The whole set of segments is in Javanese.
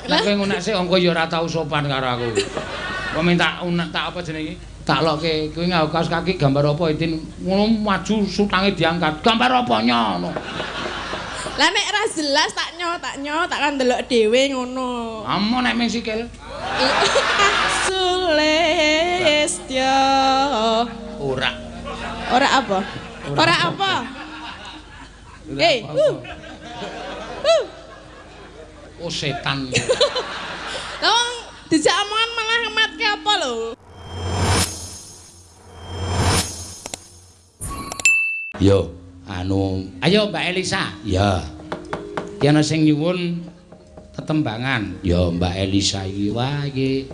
Nek kowe ngono sik engko ya ora tau sopan karo aku. Kok minta tak apa jenenge iki? Tak lokke kowe nganggo kaos kaki gambar apa Itin ngono maju sutange diangkat. Gambar apa nyo ngono. Lah nek ora jelas tak nyo tak kan ndelok dhewe ngono. Amo nek ming sikil. Sulistyo. Ora. Ora apa? Ora apa? Hei. Oh setan. Lah wong dijak omongan malah ngematke apa lho? Yo, anu, ayo Mbak Elisa. Ya. Ki ana sing nyuwun tetembangan. Ya Mbak Elisa iki wah iki.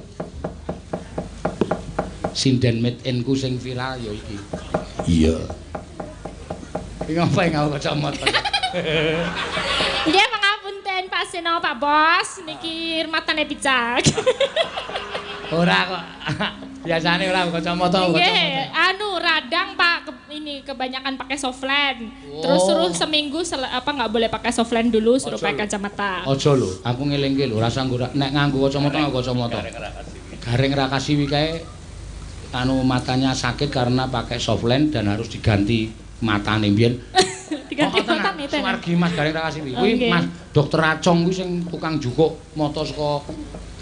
Sinden made in-ku sing viral ya iki. Iya. Iki ngapa nggawa kacamata? Nggih, pangapunten Pak Seno, Pak Bos, niki matane picak. Ora kok. Biasane ora kacamata, kacamata. Nggih, anu radang Pak, ini kebanyakan pakai softland. Terus suruh seminggu apa nggak boleh pakai softland dulu, suruh pakai kacamata. Aja lho, aku ngelingke lho, rasa nggo nek nganggo kacamata nganggo kacamata. Gareng Rakasiwi kae anu matanya sakit karena pakai softland dan harus diganti matane mbiyen. Diganti matane ten. Suwargi Mas Gareng Rakasiwi. Kuwi Mas Dokter Acong kuwi sing tukang jukuk mata saka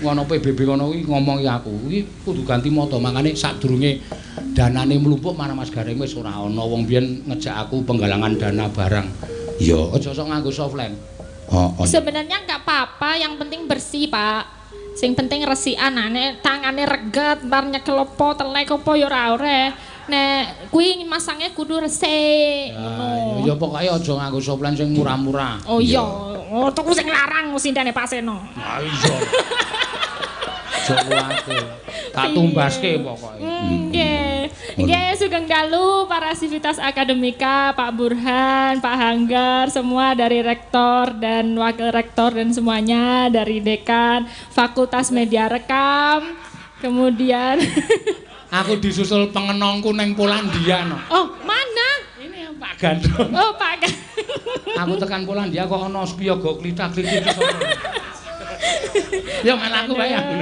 ngono PBB ngono kuwi ngomongi aku. Kuwi kudu ganti mata, makane sadurunge danane mlumpuk mana Mas Gareng wis ora ana wong biyen ngejak aku penggalangan dana barang. Iya, aja sok nganggo softland. Heeh. Sebenarnya enggak apa-apa, yang penting bersih, Pak. Sing penting resikan, nek tangane reget bar nyekel opo telek opo ya ora ore. Nek kuwi masangnya kudu resik ngono. Ya pokoke aja nganggo softland sing murah-murah. Oh iya, oh tuku sing larang sindene Pak Seno. Ha iya. Aja kuwatir. Tak tumbaske pokoke. Nggih. Nggih, sugeng dalu para sivitas akademika, Pak Burhan, Pak Hanggar, semua dari rektor dan wakil rektor dan semuanya dari dekan Fakultas Media Rekam. Kemudian aku disusul pengenongku neng Polandia no. Oh, mana? Ini Pak Gandrung. Oh, Pak Gandrung. Aku tekan Polandia kok ana spiyaga klithak-klithik sapa. Ya main aku wae aku.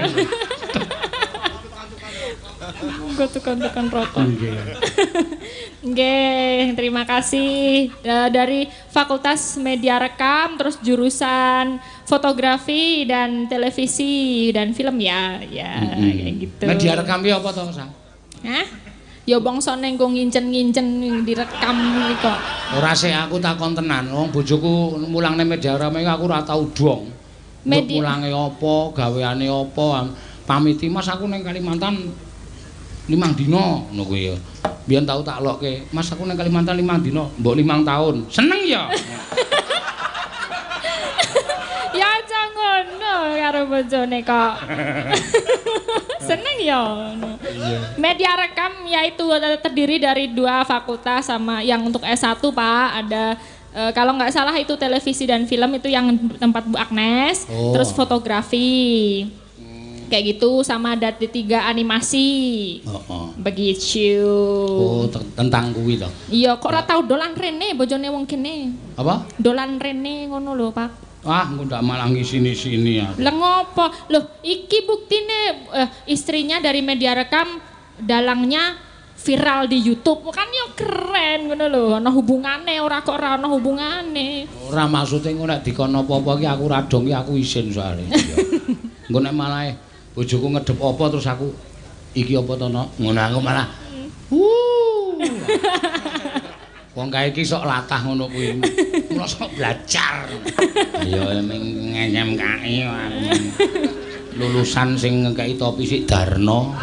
Gue tukang-tukang rokok. Nggih. Nggih, terima kasih dari Fakultas Media Rekam, terus jurusan fotografi dan televisi dan film ya, ya kayak gitu. Media rekam ki apa to, Sa? Hah? Ya bangsa ning nggo ngincen-ngincen direkam iki kok. Ora sik aku takon tenan, wong bojoku mulang ning media rekam iki aku ora tau dong. Media mulange apa, gaweane apa, pamiti Mas aku ning Kalimantan 5 dina ngono kuwi ya. Biyen tau tak lokke, Mas aku ning Kalimantan 5 dina, mbok 5 tahun. Seneng ya. Ya aja ngono karo bojone kok. Seneng ya ngono. Media rekam yaitu terdiri dari 2 fakultas sama yang untuk S1 Pak, ada kalau nggak salah itu televisi dan film itu yang tempat Bu Agnes, terus fotografi. Kayak gitu sama ada D3 animasi. Begitu. Oh, tentang kuwi to. Iya, kok ora tau dolan rene bojone wong kene. Apa? Dolan rene ngono lho, Pak. Ah, engko ndak malah ngisini-sini aku. Lah ngopo? Loh, iki buktine istrinya dari media rekam, dalangnya viral di YouTube. Kan yo keren ngono lho, ana hubungane ora kok ora ana hubungane. Ora maksude engko nek dikon apa-apa iki aku ora dong iki aku isin soalé. Engko nek malah bojoku ngedep apa terus aku iki apa to nok? Ngono aku malah. Wong kae iki sok latah ngono kuwi. Mula sok belajar. Ya ning SMKI aku. Lulusan sing ngekeki topi sik Darno.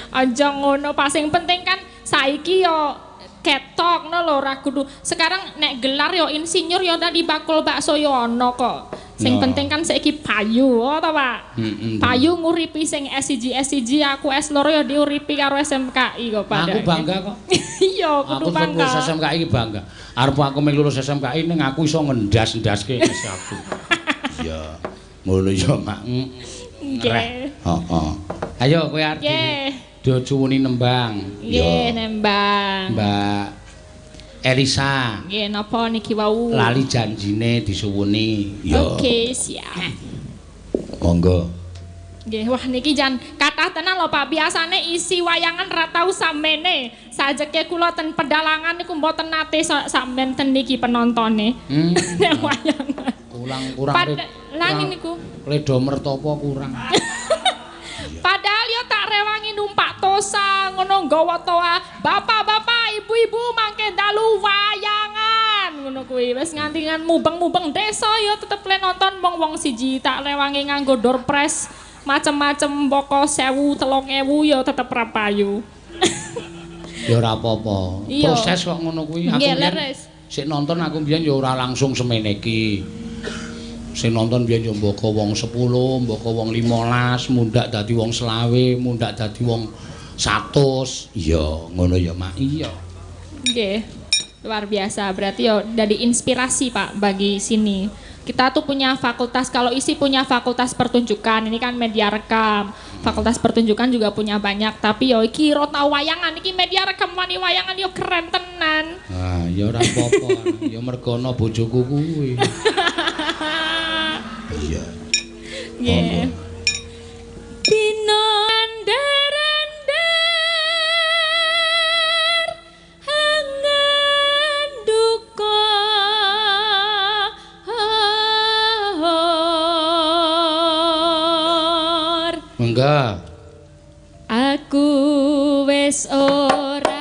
Aja ngono, Pak. Sing penting kan saiki yo ketok ngono lho, ora kudu. Sekarang nek gelar yo insinyur yo tadi bakul bakso yo ana kok. Sing penting kan saiki payu, oh to, Pak? Payu nguripi sing S1 S1 aku S2 yo diuripi karo SMKI kok, Pak. Aku bangga kok. Iya, kudu bangga. Aku lulus SMKI iki bangga. Arep aku mung lulus SMKI ning aku iso ngendas-endaske S1. Iya. Ngono ya, Mak. Nggih. Heeh. Ayo kowe arep dicuwuni nembang. Nggih, nembang. Mbak Elisa. Nggih, napa niki wau? Lali janjine disuwuni. Ya. Oke, siap. Monggo. Nggih, wah niki jan kathah tenan lho Pak. Biasane isi wayangan ra tau samene. Sajeke kula ten pedalangan niku mboten nate samenten niki penontone. Nek wayangan. Kurang-kurang. Lah niku. Kledo mertopo kurang. Padahal yo tak rewangi numpak tosa ngono nggawa toa. Bapak-bapak, ibu-ibu mangke dalu wayangan ngono kuwi. Wis nganti ngan mubeng-mubeng desa yo tetep le nonton wong-wong siji tak rewangi nganggo door press macem-macem mboko 1000 3000 yo tetep ra payu. Ya ora apa-apa. Proses kok ngono kuwi. Aku mbiyen sik nonton aku mbiyen ya ora langsung semene iki. Sing nonton biyen yo mboko wong 10, mboko wong 15, mundak dadi wong 25, mundak dadi wong 100. Iya, ngono ya, Mak. Iya. Nggih. Luar biasa. Berarti yo dari inspirasi, Pak, bagi sini. Kita tuh punya fakultas, kalau isi punya fakultas pertunjukan, ini kan media rekam. Fakultas pertunjukan juga punya banyak, tapi yo iki ro tau wayangan, iki media rekam wani wayangan yo keren tenan. Ah, ya ora apa-apa. Ya mergo ana bojoku kuwi. Iya. Nggih. Dina andar-andar hangan duka Mangga. Aku wis ora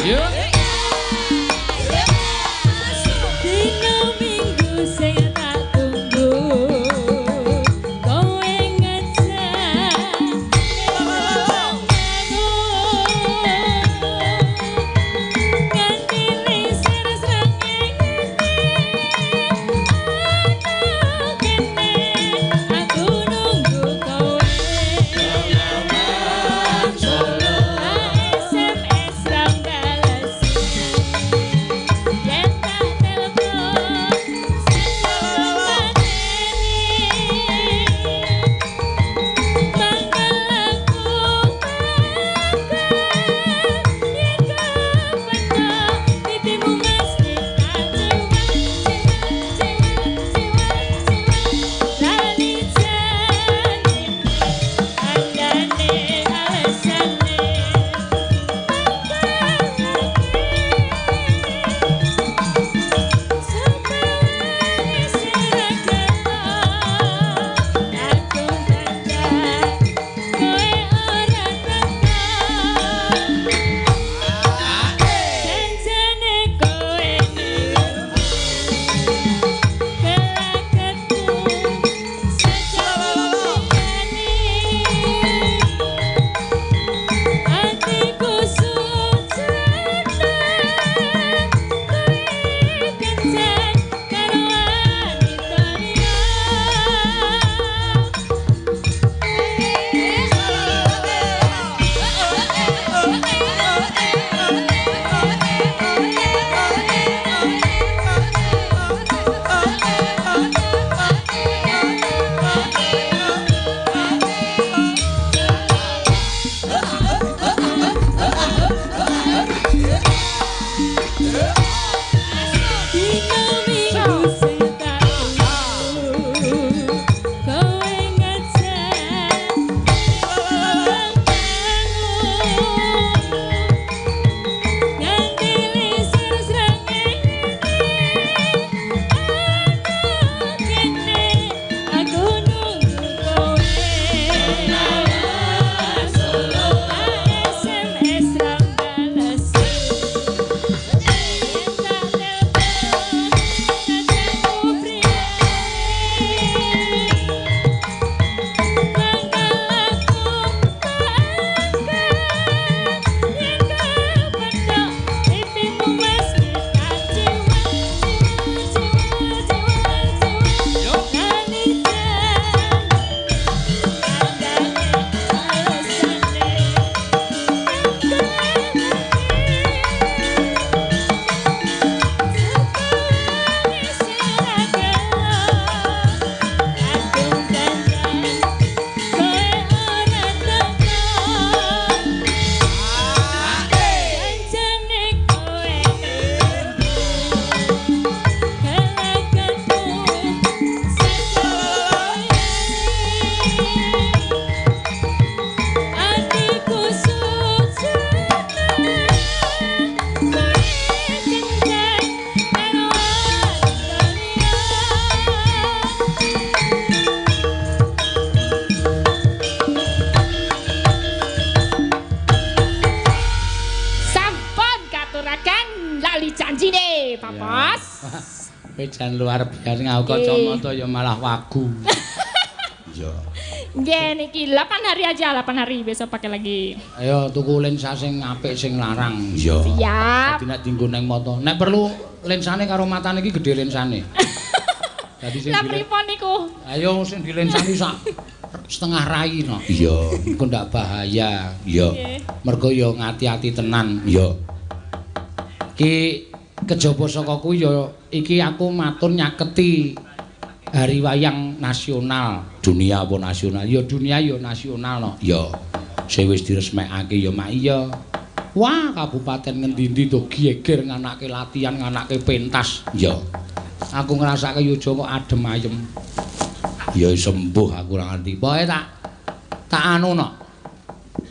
Yeah. Di Bos. Kowe jan luar biasa nganggo kacamata ya malah wagu. Iya. Nggih niki 8 hari aja, 8 hari besok pakai lagi. Ayo tuku lensa sing apik sing larang. Iya. Siap. Dadi nek dienggo neng mata. Nek perlu lensane karo matane iki gedhe lensane. Dadi sing Lah pripun niku? Ayo sing dilensani sak setengah rai no. Iya, iku ndak bahaya. Iya. Mergo ya ngati-ati tenan. Iya. Ki kejaba saka kuwi ya iki aku matur nyaketi Hari Wayang Nasional. Dunia apa nasional? Ya dunia ya nasional no. Iya. Sing wis diresmekake ya mak iya. Wah, kabupaten ngendi-endi do geger nganake latihan, nganake pentas. Iya. Aku ngrasake yojo kok adem ayem. Ya sembuh aku ora ngerti. Pokoke tak anu no.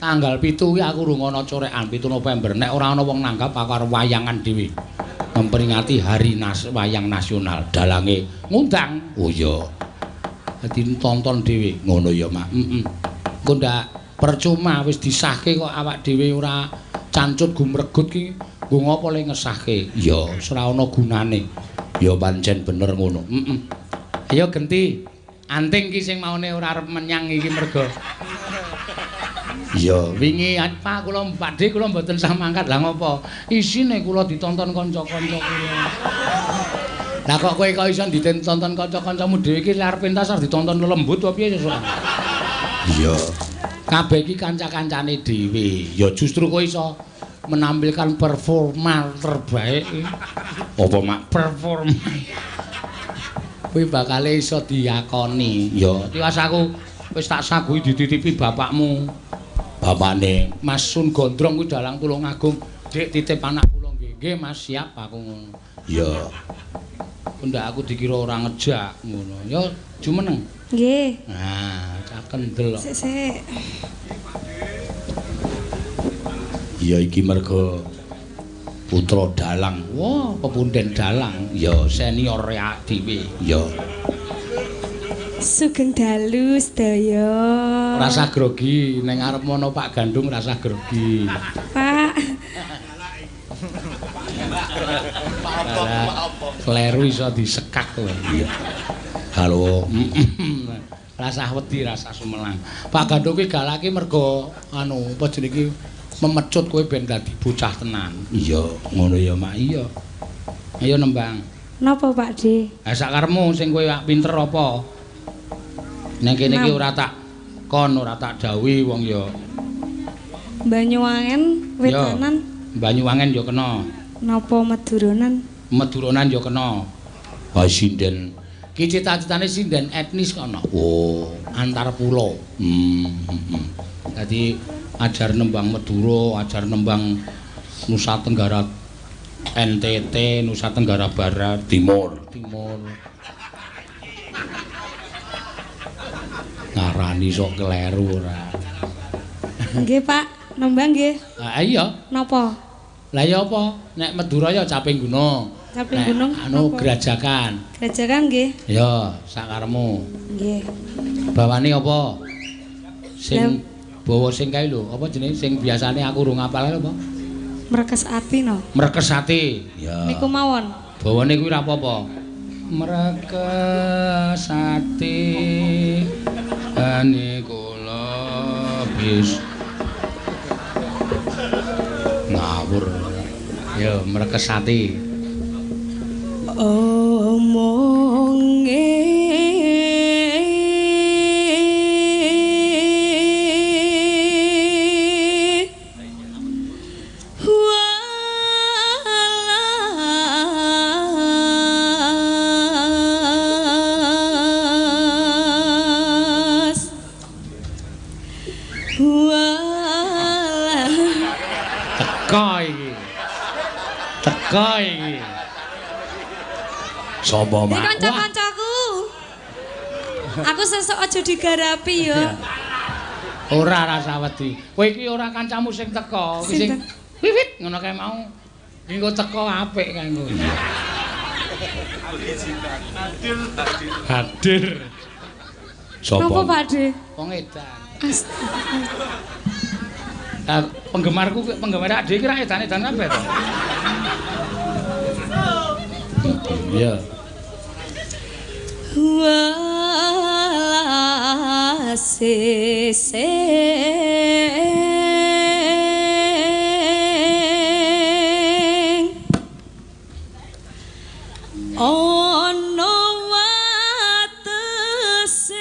Tanggal 7 kuwi aku rungono corekan 7 November. Nek ora ana wong nanggap aku arep wayangan dhewe. Memperingati Hari Wayang Nasional. Dalange ngundang. Oh iya. Dadi tonton dhewe. Ngono ya, Mak. Heeh. Engko ndak percuma wis disahke kok awak dhewe ora cancut gumregut ki nggo ngopo le ngesahke. Iya, ora ana gunane. Ya pancen bener ngono. Heeh. Ayo genti. Anting ki sing maune ora arep menyang iki mergo. Iya, wingi Pak kula Pakde kula mboten sah mangkat. Lah ngopo? Isine kula ditonton kanca-kanca kula. Lah kok kowe kok iso ditonton kanca-kancamu dhewe iki arep pentas arep ditonton lelembut apa piye sesuk? Iya. Kabeh iki kanca-kancane dhewe. Ya justru kowe iso menampilkan performa terbaik. Apa mak performa? Kuwi bakale iso diakoni. Ya, tiwas aku wis tak saguhi dititipi bapakmu. Bapakne Mas Sun Gondrong kuwi dalang Tulungagung. Dik titip anak kula nggih. Nggih Mas, siap aku ngono. Ya. Ndak aku dikira ora ngejak ngono. Ya jumeneng. Nggih. Nah, cah kendel kok. Sik sik. Ya iki mergo putra dalang. Wah, pepunden dalang. Ya senior ya dhewe. Ya. Sugeng dalu sedaya. Rasa grogi ning arep mono Pak Gandung rasa grogi. Pak. Kleru iso disekak kowe. Iya. Halo. Rasah wedi, rasah sumelang. Pak Gandung kuwi galake mergo anu apa jenenge iki memecut kowe ben dadi bocah tenan. Iya, ngono ya Mak. Iya. Ayo nembang. Napa Pak De? Ha sakarepmu sing kowe pinter apa? Ning kene iki ora tak kon, ora tak dawuhi wong ya. Banyuwangen wetanan. Banyuwangen ya kena. Napa Maduronan? Maduronan ya kena. Ha sinden. Ki cita-citane sinden etnis kono. Oh, antar pulau. Dadi ajar nembang Madura, ajar nembang Nusa Tenggara NTT, Nusa Tenggara Barat, Timur, Timur. Ngarani sok kleru ora. Nggih, Pak. Nembang nggih. Ha iya. Napa? Lah ya apa? Nek Madura ya Caping Gunung. Caping Gunung. Anu Grajagan. Grajagan nggih. Ya, sakaremu. Nggih. Bawane apa? Sing bawa sing kae lho, apa jenenge sing biasane aku urung ngapal apa? Mrekes ati no. Mrekes ati. Ya. Niku mawon. Bawane kuwi ora apa-apa. Mrekes ati ane kula bis ngawur. Ya mrekes ati. Omonge Teka iki. Teka iki. Sapa mak? Iki kanca-kancaku. Aku sesuk aja digarapi ya. Ora rasa wedi. Kowe iki ora kancamu sing teka, sing wiwit ngono kae mau. Iki engko teka apik kae engko. Hadir. Sapa? Napa Pak De? Wong edan. Astaga. Penggemarku, penggemar Ade iki ra edan-edan kabeh to. Iya. Welase sing ana watese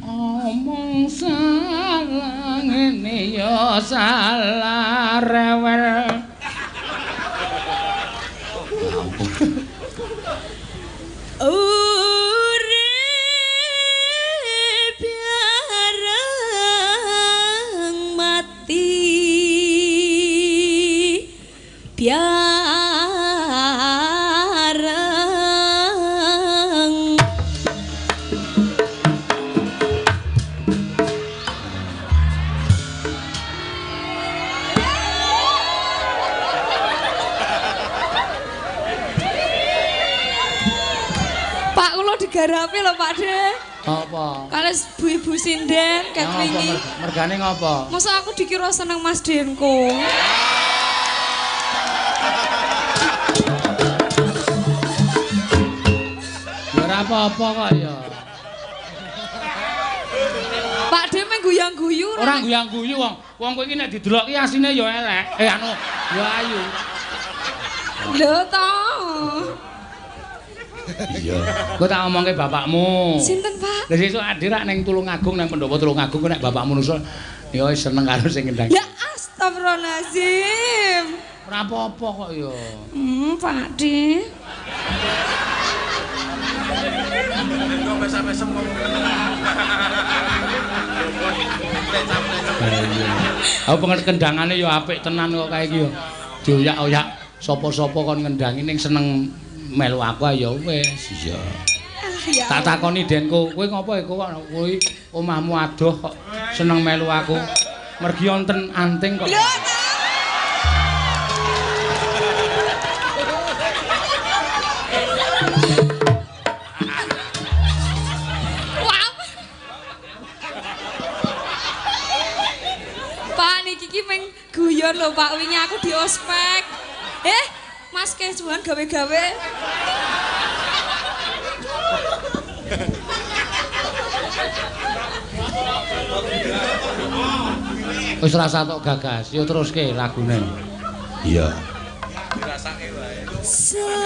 omong salah ngene ya salah rewel. Urip bareng mati biareng. Pak kula digarapi lho Pak De. Apa? Kales ibu-ibu sinden ket wingi. Mergane ngopo? Masa aku dikira seneng Mas Denko. Ya ora apa-apa kok ya. Pak De meng guyang-guyu. Ora guyang-guyu wong. Wong kowe iki nek didelok ki asline ya elek. Anu ya ayu. Lho to. Iya. Kowe tak omongke bapakmu. Sinten, Pak? Lah sesuk adhe rak ning Tulungagung nang pendopo Tulungagung nek bapakmu nusul ya wis seneng karo sing ngendang. Ya astagfirullahalazim. Ora apa-apa kok ya. Pak De. Aku pengen kendangane ya apik tenan kok kae iki ya. Dioyak-oyak sapa-sapa kon ngendangi ning seneng melu aku ya wis. Iya. Tak takoni Denko, kowe ngopo iku kok kowe omahmu adoh kok seneng melu aku. Mergi wonten anting kok. Lho ta. Wah. Pak niki ki meng guyon lho Pak, wingi aku di ospek. Mas kesuwan gawe-gawe. Wis rasa tok gagas, yo teruske lagune. Iya. Dirasake wae. Selawase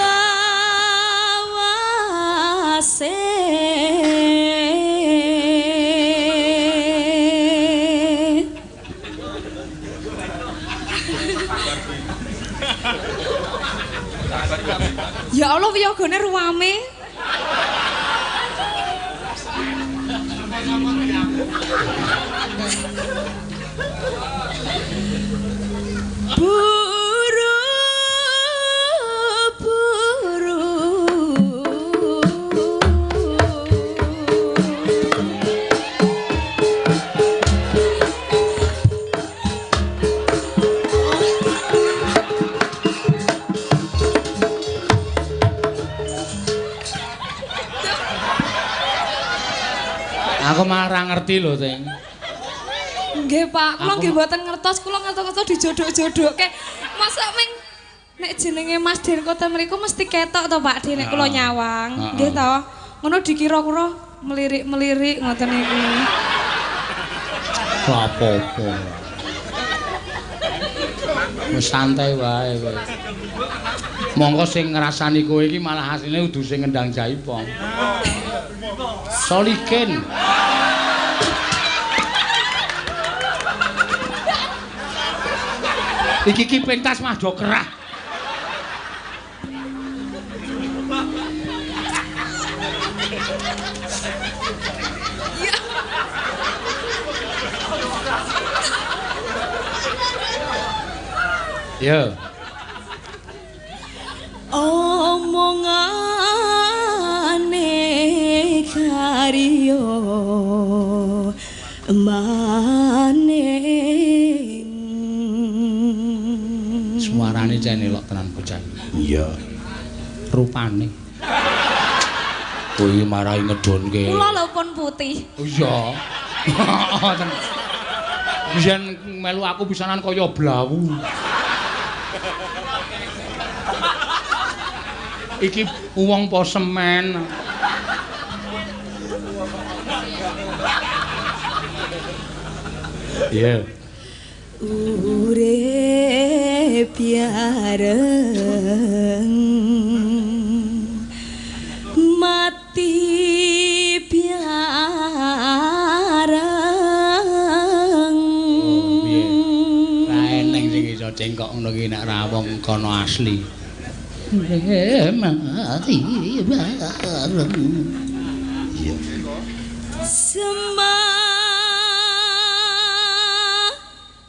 Ya Allah wiyogone ruwame. Buru buru Aku malah ora ngerti lho, Ting. Nggih, Pak. Kula nggih mboten ngertos, kula ngertos-ngertos dijodhok-jodhokke. Masa ming nek jenenge Mas Denko ta mriku mesti ketok to, Pak, nek kula nyawang. Nggih to. Ngono dikira-kira melirik-melirik ngoten niku. Ora apa-apa. Wis santai wae kowe. Monggo sing ngrasani kowe iki malah asline kudu sing ngendang jaipong. Solikin. Iki ki pentas mah do kerah. Yo. Omongane karyo maning. Suarane jan elok tenan bocah. Iya. Rupane. Kuwi marahi ngedonke. Kula lho pun putih. Oh iya. Biyen melu aku pisanan kaya blawu. Iki wong po semen. Iya. Urip bareng mati bareng. Oh, piye? Ra eneng sing iso cengkok ngono ki nek ra wong kono asli. Mati bareng.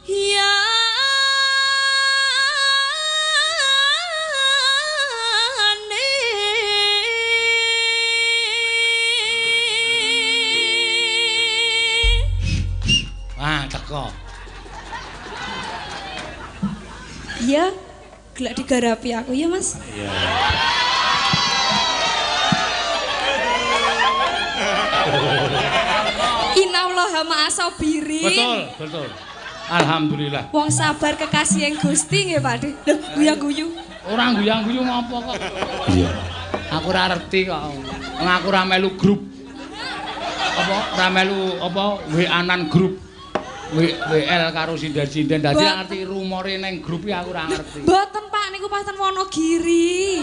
Iya. Ah, teko. Iya, gelak digarapi aku ya, Mas. Iya. Innallaha ma'asabirin. Betul, betul. Alhamdulillah. Wong sabar kekasih yang Gusti nggih, Pak De. Lho, guyang-guyu. Ora guyang-guyu ngopo kok. Iya. Aku ora ngerti kok. Wong aku ora melu grup. Apa ora melu apa WA-nan grup. WL karo sinden-sinden. Dadi ora ngerti rumore ning grup iki aku ora ngerti. Mboten, Pak, niku pancen Wonogiri.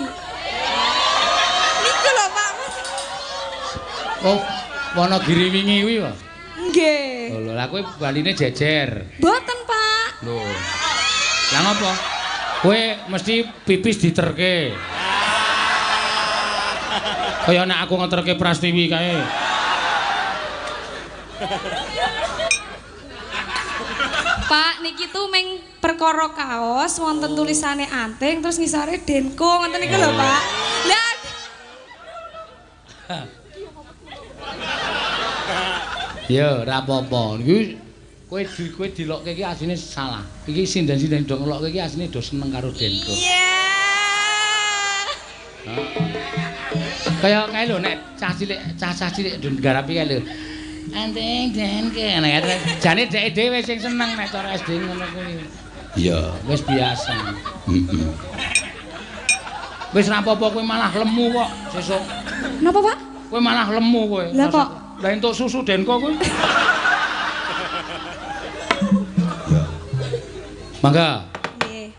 Niku lho, Pak, Mas. Oh, Wonogiri wingi kuwi, Pak. Nggih. Lho, lha kowe baline jejer. Mboten, Pak. Lho. Lah ngopo? Kowe mesti pipis diterke. Kaya nek aku ngeterke Prastiwi kae. Pak, niki tuh meng perkara kaos wonten tulisane anting terus ngisore Denko ngoten niku lho, Pak. Lah Ya, ora apa-apa. Iki kowe kowe dilokke iki asline salah. Iki sinden-sinden do ngelokke iki asline do seneng karo Denko. Iya. Kaya kae lho nek cah cilik, cah-cah cilik do nggarapi kae lho. Anting Denko. Nek jane dheke dhewe sing seneng nek cara SD ngono kuwi. Iya, wis biasa. Heeh. Wis ra apa-apa kowe malah lemu kok sesuk. Napa, Pak? Kowe malah lemu kowe. Lah kok? Lah entuk susu Denko kowe. Ya. Mangga. Nggih.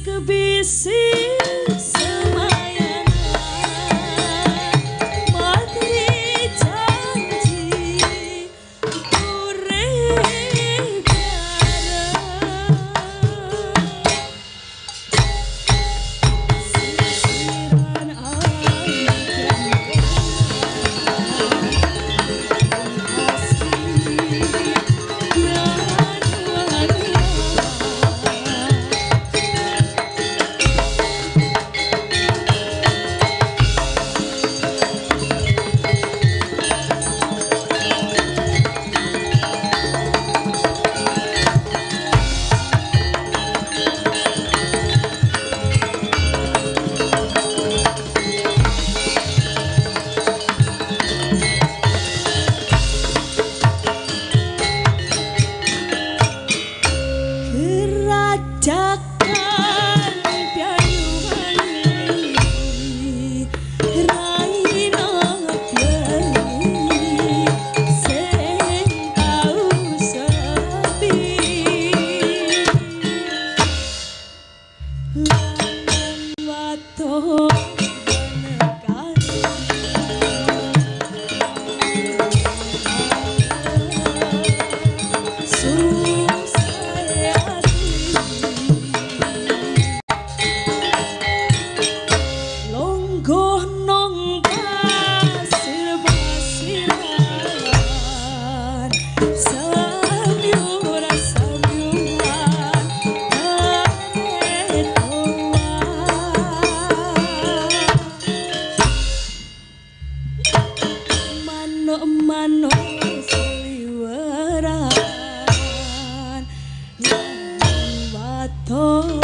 Bisik-bisik semayane Waton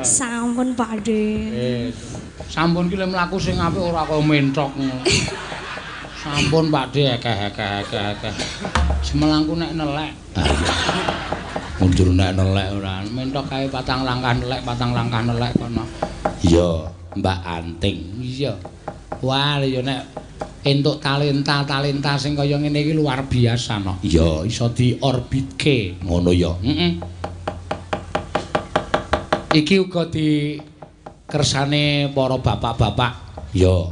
Sampun Pak De. Sampun ki le mlaku sing apik ora kaya menthok ngono. Sampun Pak De akeh. Semelangku nek nelek. Mundur nek nelek ora. Menthok kae patang langkah nelek, patang langkah nelek kono. Iya, Mbak Anting. Iya. Wah, ya nek entuk talenta-talenta sing kaya ngene iki luar biasa no. Iya, iso diorbitke. Ngono ya. Heeh. Iki uga di kersane para bapak-bapak ya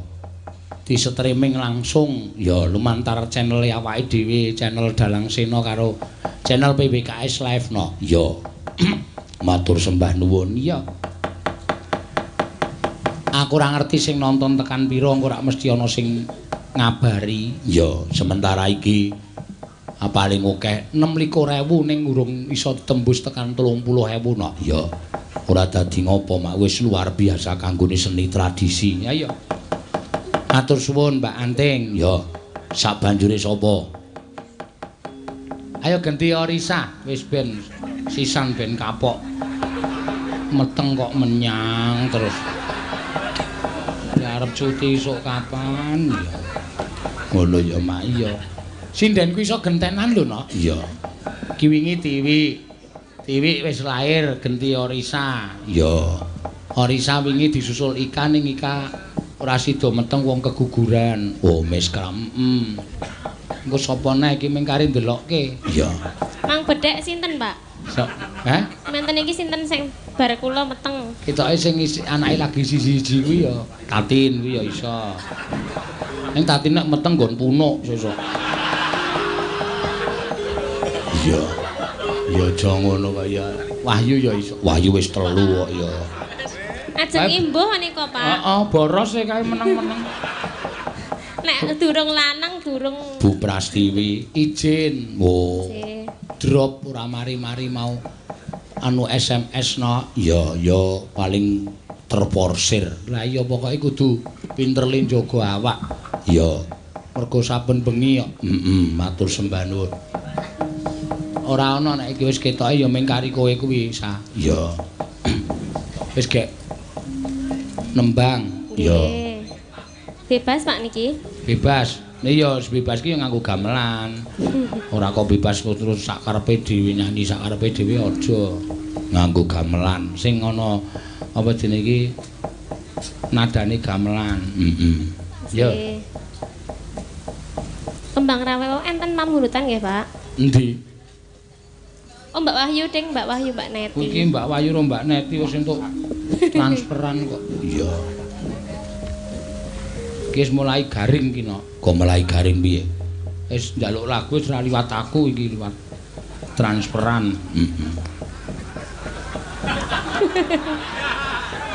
di streaming langsung ya lumantar channel awake dhewe, channel Dalang Sena karo channel PWKS Live no. Ya matur sembah nuwun. Ya aku ora ngerti sing nonton tekan pira, engko ora mesti ana sing ngabari. Ya sementara iki paling akeh 26.000 ning urung iso tembus tekan 30.000 no. Ya ora dadi ngopo mak wis luar biasa kanggone seni tradisi. Ya iya. Matur suwun Mbak Anting. Ya, sabanjure sapa? Ayo genti Orisa, wis ben sisan ben kapok. Meteng kok menyang terus. Ya arep cuti esuk kapan? Ya. Ngono ya mak iya. Sindenku iso gentenan lho, no. Iya. Ki wingi Tiwi Tiwi wis lahir genti Orisa. Iya. Orisa wingi disusul Ika ning Ika ora sida meteng wong keguguran. Oh, mes kram. Engko sapa neh iki mung kari ndelokke. Iya. Mang bedhek sinten, Pak? Sok, hah? Menten iki sinten sing bar kula meteng? Ketoke sing anake lagi siji-siji kuwi ya Tatin kuwi ya iso. Ning Tatin nek meteng nggon punuk sesuk. Iya. Ya aja ngono kaya Wahyu ya iso. Wahyu wis telu kok ya. Ajeng imbuh menika, Pak. Heeh, boros e kae meneng-meneng. Nek durung lanang durung Bu Prastiwi izin. Oh. Drop ora mari-mari mau anu SMS no. Ya ya paling terporsir. Lah iya pokoke kudu pinter le njaga awak. Ya. Mergo saben bengi kok. Heeh, matur sembah nuwun. Ora ana nek iki wis ketoke ya mung kari kowe kuwi, Sa. Iya. Wis gek nembang. Iya. Bebas, Pak niki? Bebas. Nek ya bebas ki ya nganggo gamelan. Ora kok bebas terus sak karepe dhewe nyanyi sak karepe dhewe aja. Nganggo gamelan sing ana apa jenenge iki nadane gamelan. Heeh. Ya. Kembang rawe enten pamulutan nggih, Pak? Endi? Oh, Mbak Wahyu ding, Mbak Wahyu, Mbak Neti. Iki Mbak Wahyu ro Mbak Neti wis entuk transferan kok. Iya. Iki wis mulai garing ki, no. Kok mulai garing piye? Wis njaluk lagu wis ora liwat aku iki liwat transferan. Heeh.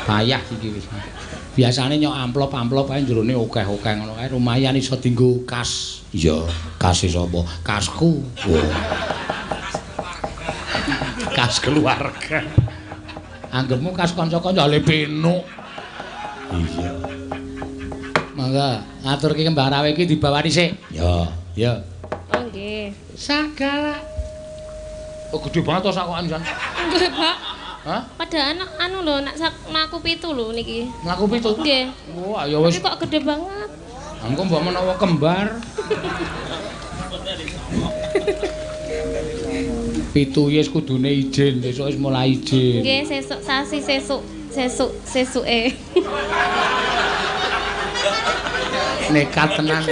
Payah iki wis. Biasane nyok amplop-amplop ae jerone akeh-akeh ngono kae lumayan iso dienggo kas. Iya, kase sapa? Kasku. Oh. Kas keluarga. Anggepmu kas kanca-kanca le penuk. Iya. Mangga Monggo, ngaturke kembang rawe iki dibawani sik. Ya, ya. Oh nggih. Sagala. Oh gede banget to sakokan jan. Nggih, Pak. Hah? Padahal anu lho nek sak mlaku 7 lho niki. Mlaku 7? Nggih. Wah, ya wis. Tapi kok gede banget. Engko mbok menawa kembar. 7 wis kudune izin, sesuk wis mulai izin. Nggih, sesuk sasi sesuk, sesuk sesuke. Nekat tenan.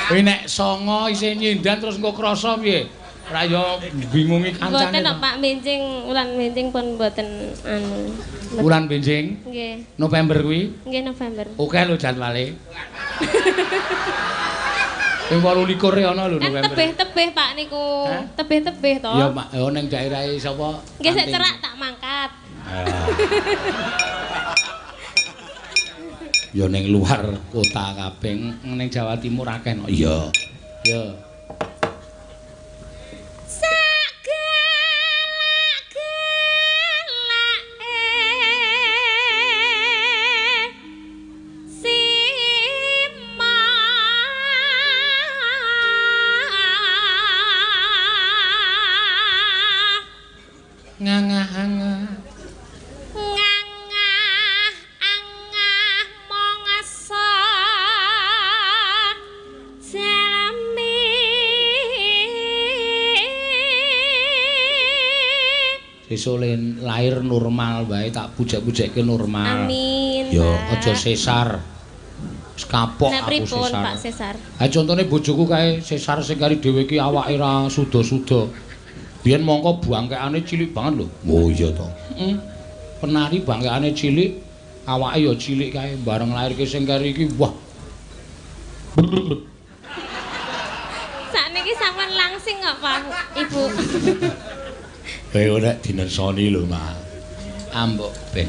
Kuwi nek 9 isih nyindan terus engko krasa piye? Ora ya bingungi kancane. Mboten kok Pak, benjing wulan benjing pun mboten anu. Wulan benjing? Nggih. November kuwi? Nggih, November. Oke lho jadwale. Ping 28 ana lho November. Tebih-tebih Pak niku. Tebih-tebih to. Ya Pak, ya ning daerahe sapa? Nggih sik cerak tak mangkat. Ya ning luar kota kabeh, ning Jawa Timur akeh no. Iya. Ya. Sesuk lahir normal wae tak pujek-pujekke normal. Amin. Ya aja sesar. Wis kapok aku sesar. Pak sesar. Ha contone bojoku kae sesar sing kari dhewe iki awake ra suda-suda. Biyen mongko bangkekane cilik banget lho. Oh iya to. Heeh. Penari bangkekane cilik, awake ya cilik kae bareng lahirke sing kari iki wah. Sakniki sampean langsing kok Pak Ibu. Kowe nek dinersoni lho, Mak. Ambok ben.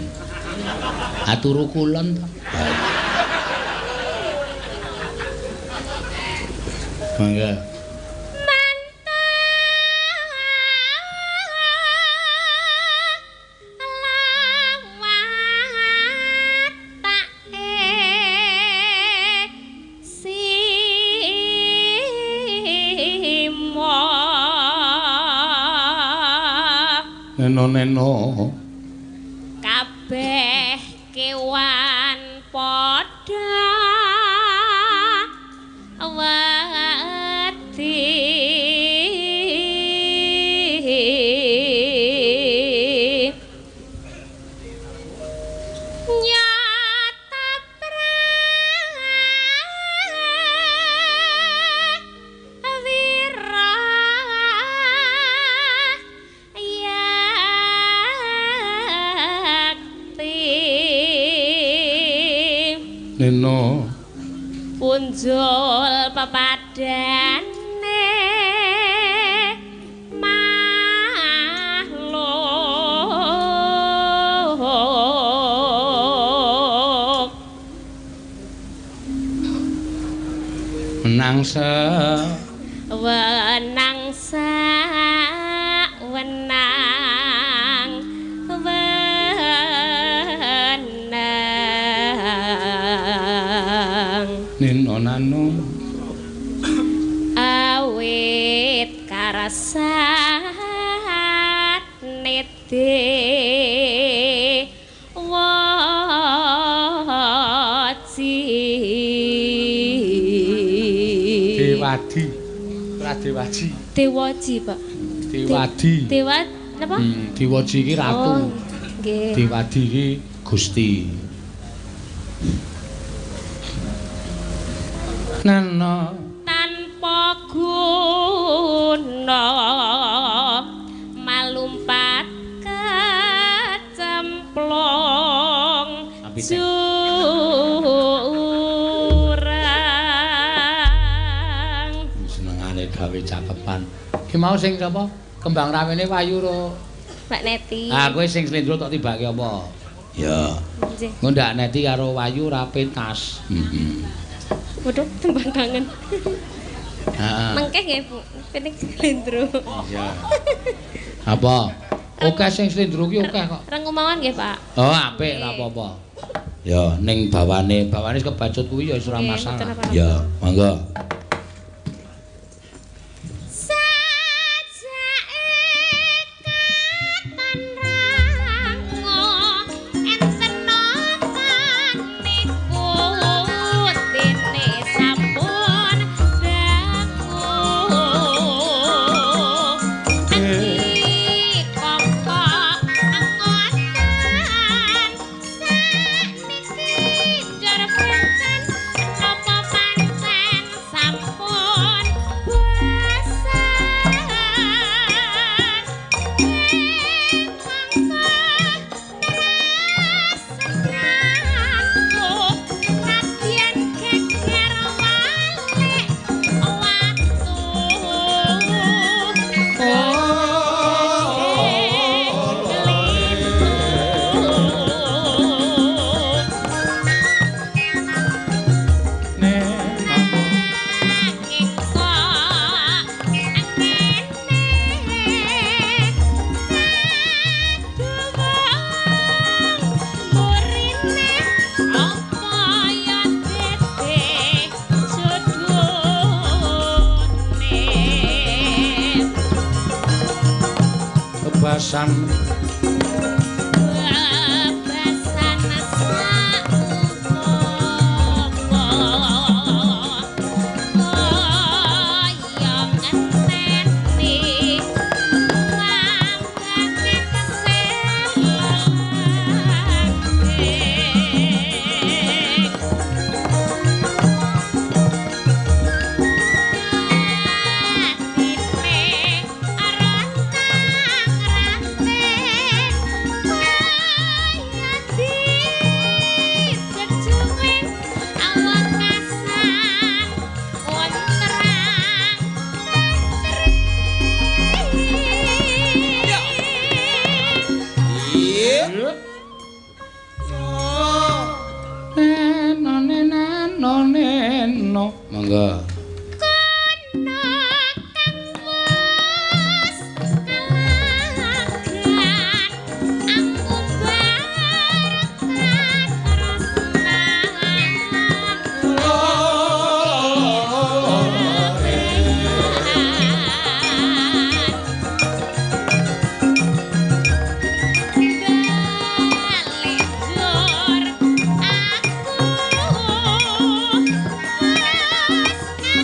Aturu kulon to. Mangga. Neno-neno kabeh kewan padha wedi nyata prawira Neno punjul pepadane makhluk menang se wenang sa wenang Nino nano awit karasane dewaji Dewadi ora Dewaji Dewaji Pak Dewadi Dewa napa? Dewaji iki ratu. Nggih. Dewadi iki Gusti. Nano tanpa guna malumpat kecemplung jurang. Senengane gawe cakepan. Ki mau sing sapa? Kembang rawene Wayu ro Mbak Neti. Ah kowe sing slendro tok tibake apa? Ya. Nggih. Engko ndak Neti karo Wayu ra pentas. Heeh. Waduh, tembang kangen. Heeh. Mengke nggih, Bu. Penting slendro. Iya. Apa? Oke sing slendro ki akeh kok. Rengu mawon nggih, Pak. Oh, apik ora apa-apa. Ya, ning bawane, bawane kebacut kuwi ya wis ora Nggih, masalah. mboten apa-apa. Ya, monggo. Bebasan neno neno. Monggo. Aku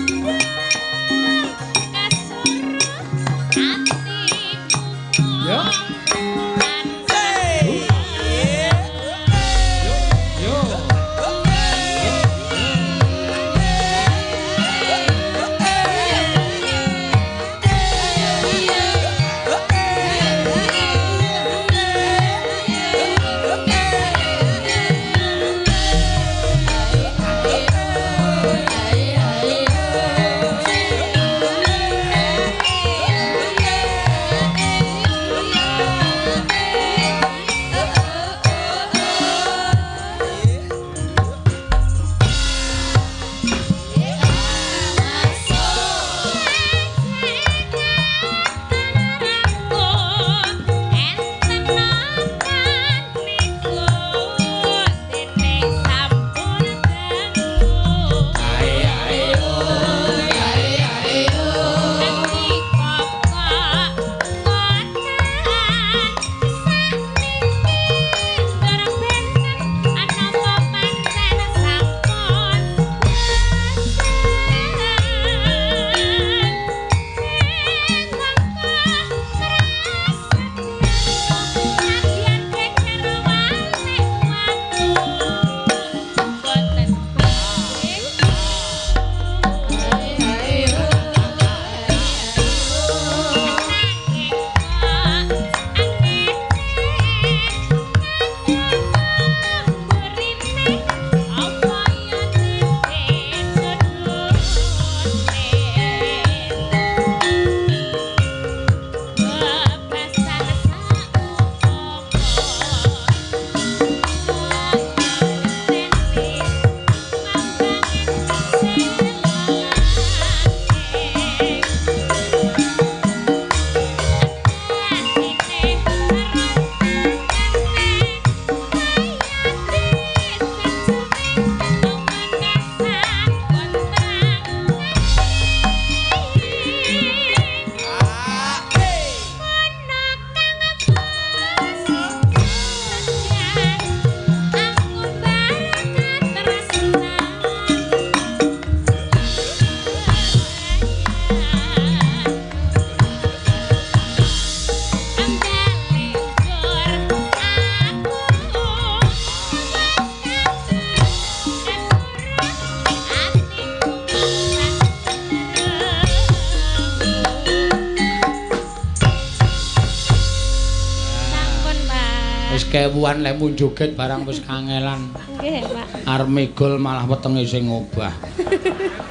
Kewuan lemu joget barang wis kangelan. Nggih, Pak. Arep megol malah wetenge sing ngobah.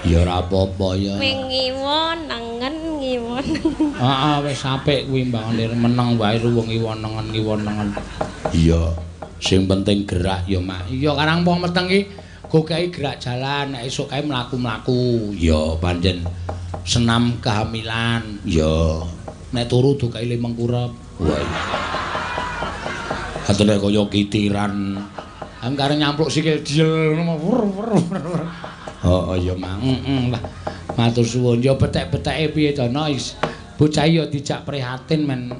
Ya ora apa-apa ya. Wing ngiwo nengen ngiwo. Heeh, wis apik kuwi Mbak Lir, meneng wae ruwung ngiwo nengen ngiwo nengen. Iya, sing penting gerak ya, Mak. Iya, karang wong meteng iki gokae gerak jalan, nek esuk kae mlaku-mlaku. Ya, pancen senam kehamilan. Ya, nek turu dokae le mengkurep. Wah. Atene kaya kitiran. Am karo nyampluk sikil diel ngono wur wur wur. Heeh ya, Mang. Heeh lah. Matur suwun. Ya betek-beteke piye to, no? Bocah ya dijak prihatin men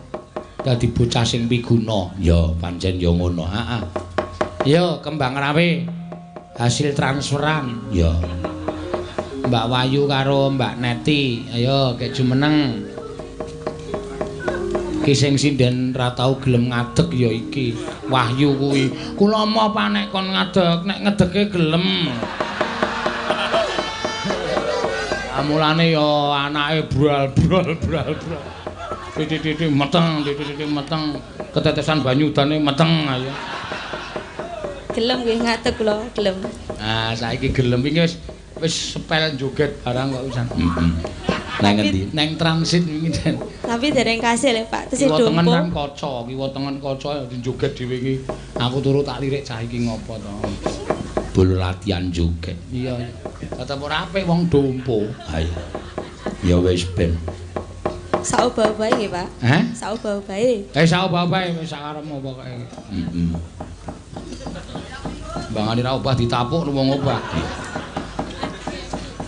dadi bocah sing piguna. Ya pancen ya ngono. Heeh. Ya kembang rawe hasil transferan. Ya. Mbak Wayu karo Mbak Neti, ayo kek jumeneng. Ki sing sinden ra tau gelem ngadeg ya iki. Wahyu kuwi. Kula moh panek kon ngadeg, nek ngedege gelem. Mulane ya anake bral bral bral bral. Titik-titik meteng, titik-titik meteng, ketetesan banyu udane meteng ayo. Gelem nggih ngadeg kula, gelem. Ah, saiki gelem iki wis wis sepel joget barang kok wisan. Heeh. Nang ngendi? Nang transit wingi. Tapi dereng kasil ya, Pak. Tesih Kiwa tengen dompo. kan kaca, kiwa tengen kaca joget dhewe iki. Aku turu tak lirik cah iki ngopo to. Bolo latihan joget. Iya, iya. Tetep ora apik wong dompo. Ha iya. Ya wis ben. Saobah-obahe nggih, Pak. Hah? Saobah-obahe. Eh saobah-obahe wis sakarepmu pokoke. Heeh. Mbangane ra obah ditapuk wong obah.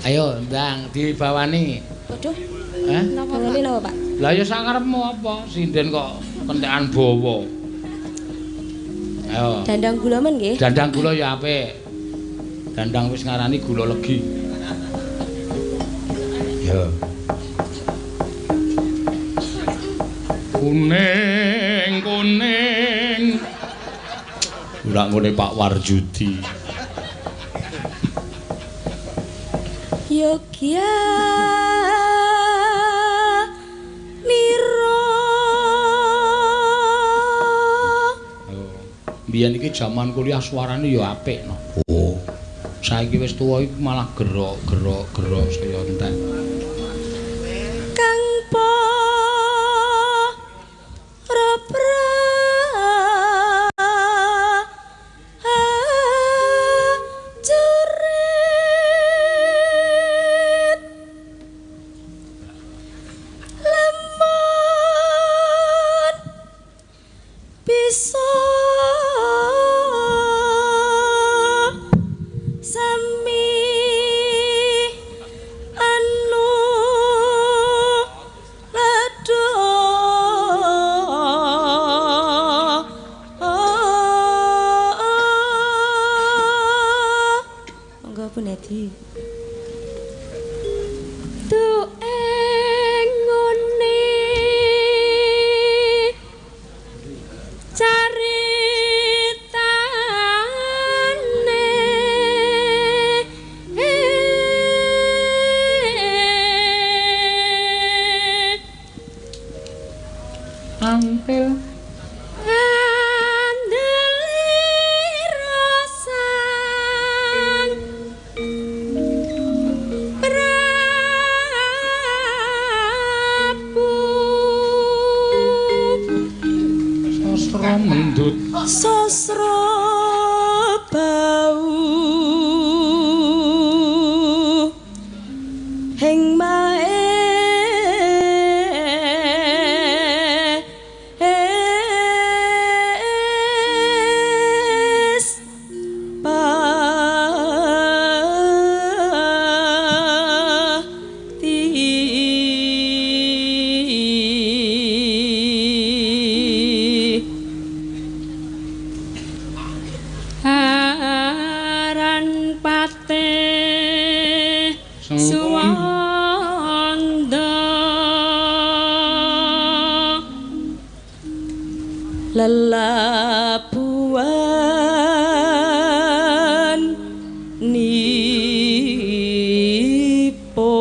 Ayo ndang dibawani. Waduh. Hah? Bawani napa, Pak? Lah ya sakarepmu apa? Sinden kok kentekan bawa. Ayo. Dandang gula men nggih. Dandang gula ya apik. Dandang wis ngarani gula legi. Ya. Kuning, kuning. Ora ngene Pak Warjudi. Yogya nira. Oh, biyen iki jaman kuliah suarane ya apik no. Oh. Saiki wis tuwa iki malah gerok-gerok gerok saya entek. Kang para prajurit lemon bisa sami anu lado. Monggo Bu Nedi. Tu engone caritane Ampil andeli rasang Prabu sastra mendut sastra bau hing mae pati. Aran pate suwanda lelabuhan nipo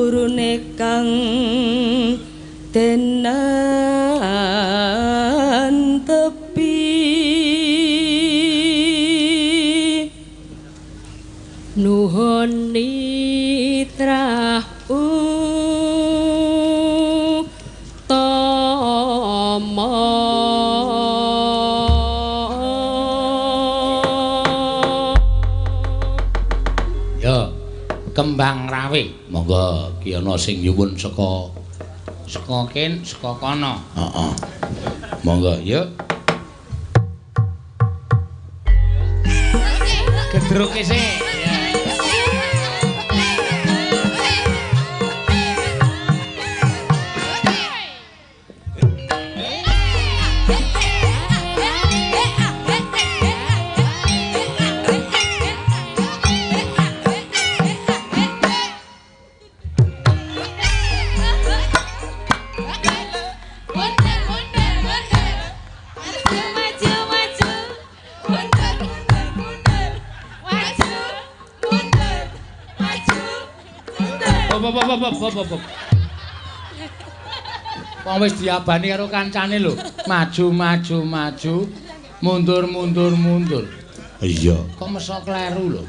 Gurune kang tenan tepi nuhun nitrah utama. Ya, Kembang Rawe. Monggo ki ana sing nyuwun saka saka ken saka kono. Heeh. Monggo, yuk. Gedruke sik. Bop. Wong wis diabani karo kancane lho. Maju maju maju, mundur mundur mundur. Iya, kok meso kleru lho.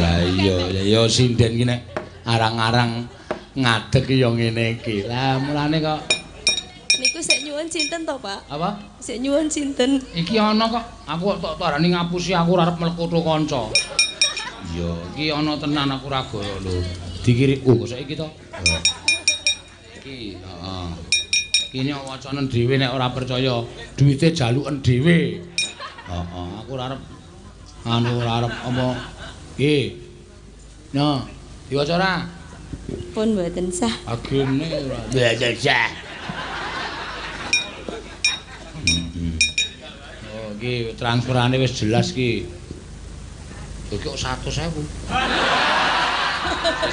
Lah iya, ya sinden ki nek arang-arang ngadeg ya ngene iki. Lah mulane kok niku sik nyuwun sinten to, Pak? Apa? Sik nyuwun sinten? Iki ana kok. Aku kok tok arani ngapusi aku ora arep mlekuthu kanca. Iya, iki ana tenan aku ora goro lho. Dikirim oh saiki to. Iki, heeh. Iki nek wacanen dhewe nek ora percaya, duwite jaluken dhewe. Heeh, aku ora arep anu ora arep apa. Iki. Yo, diwaca ora? Pun mboten sah. Agene ora. Mboten sah. Oh, iki transferane wis jelas iki. Iki kok 100.000.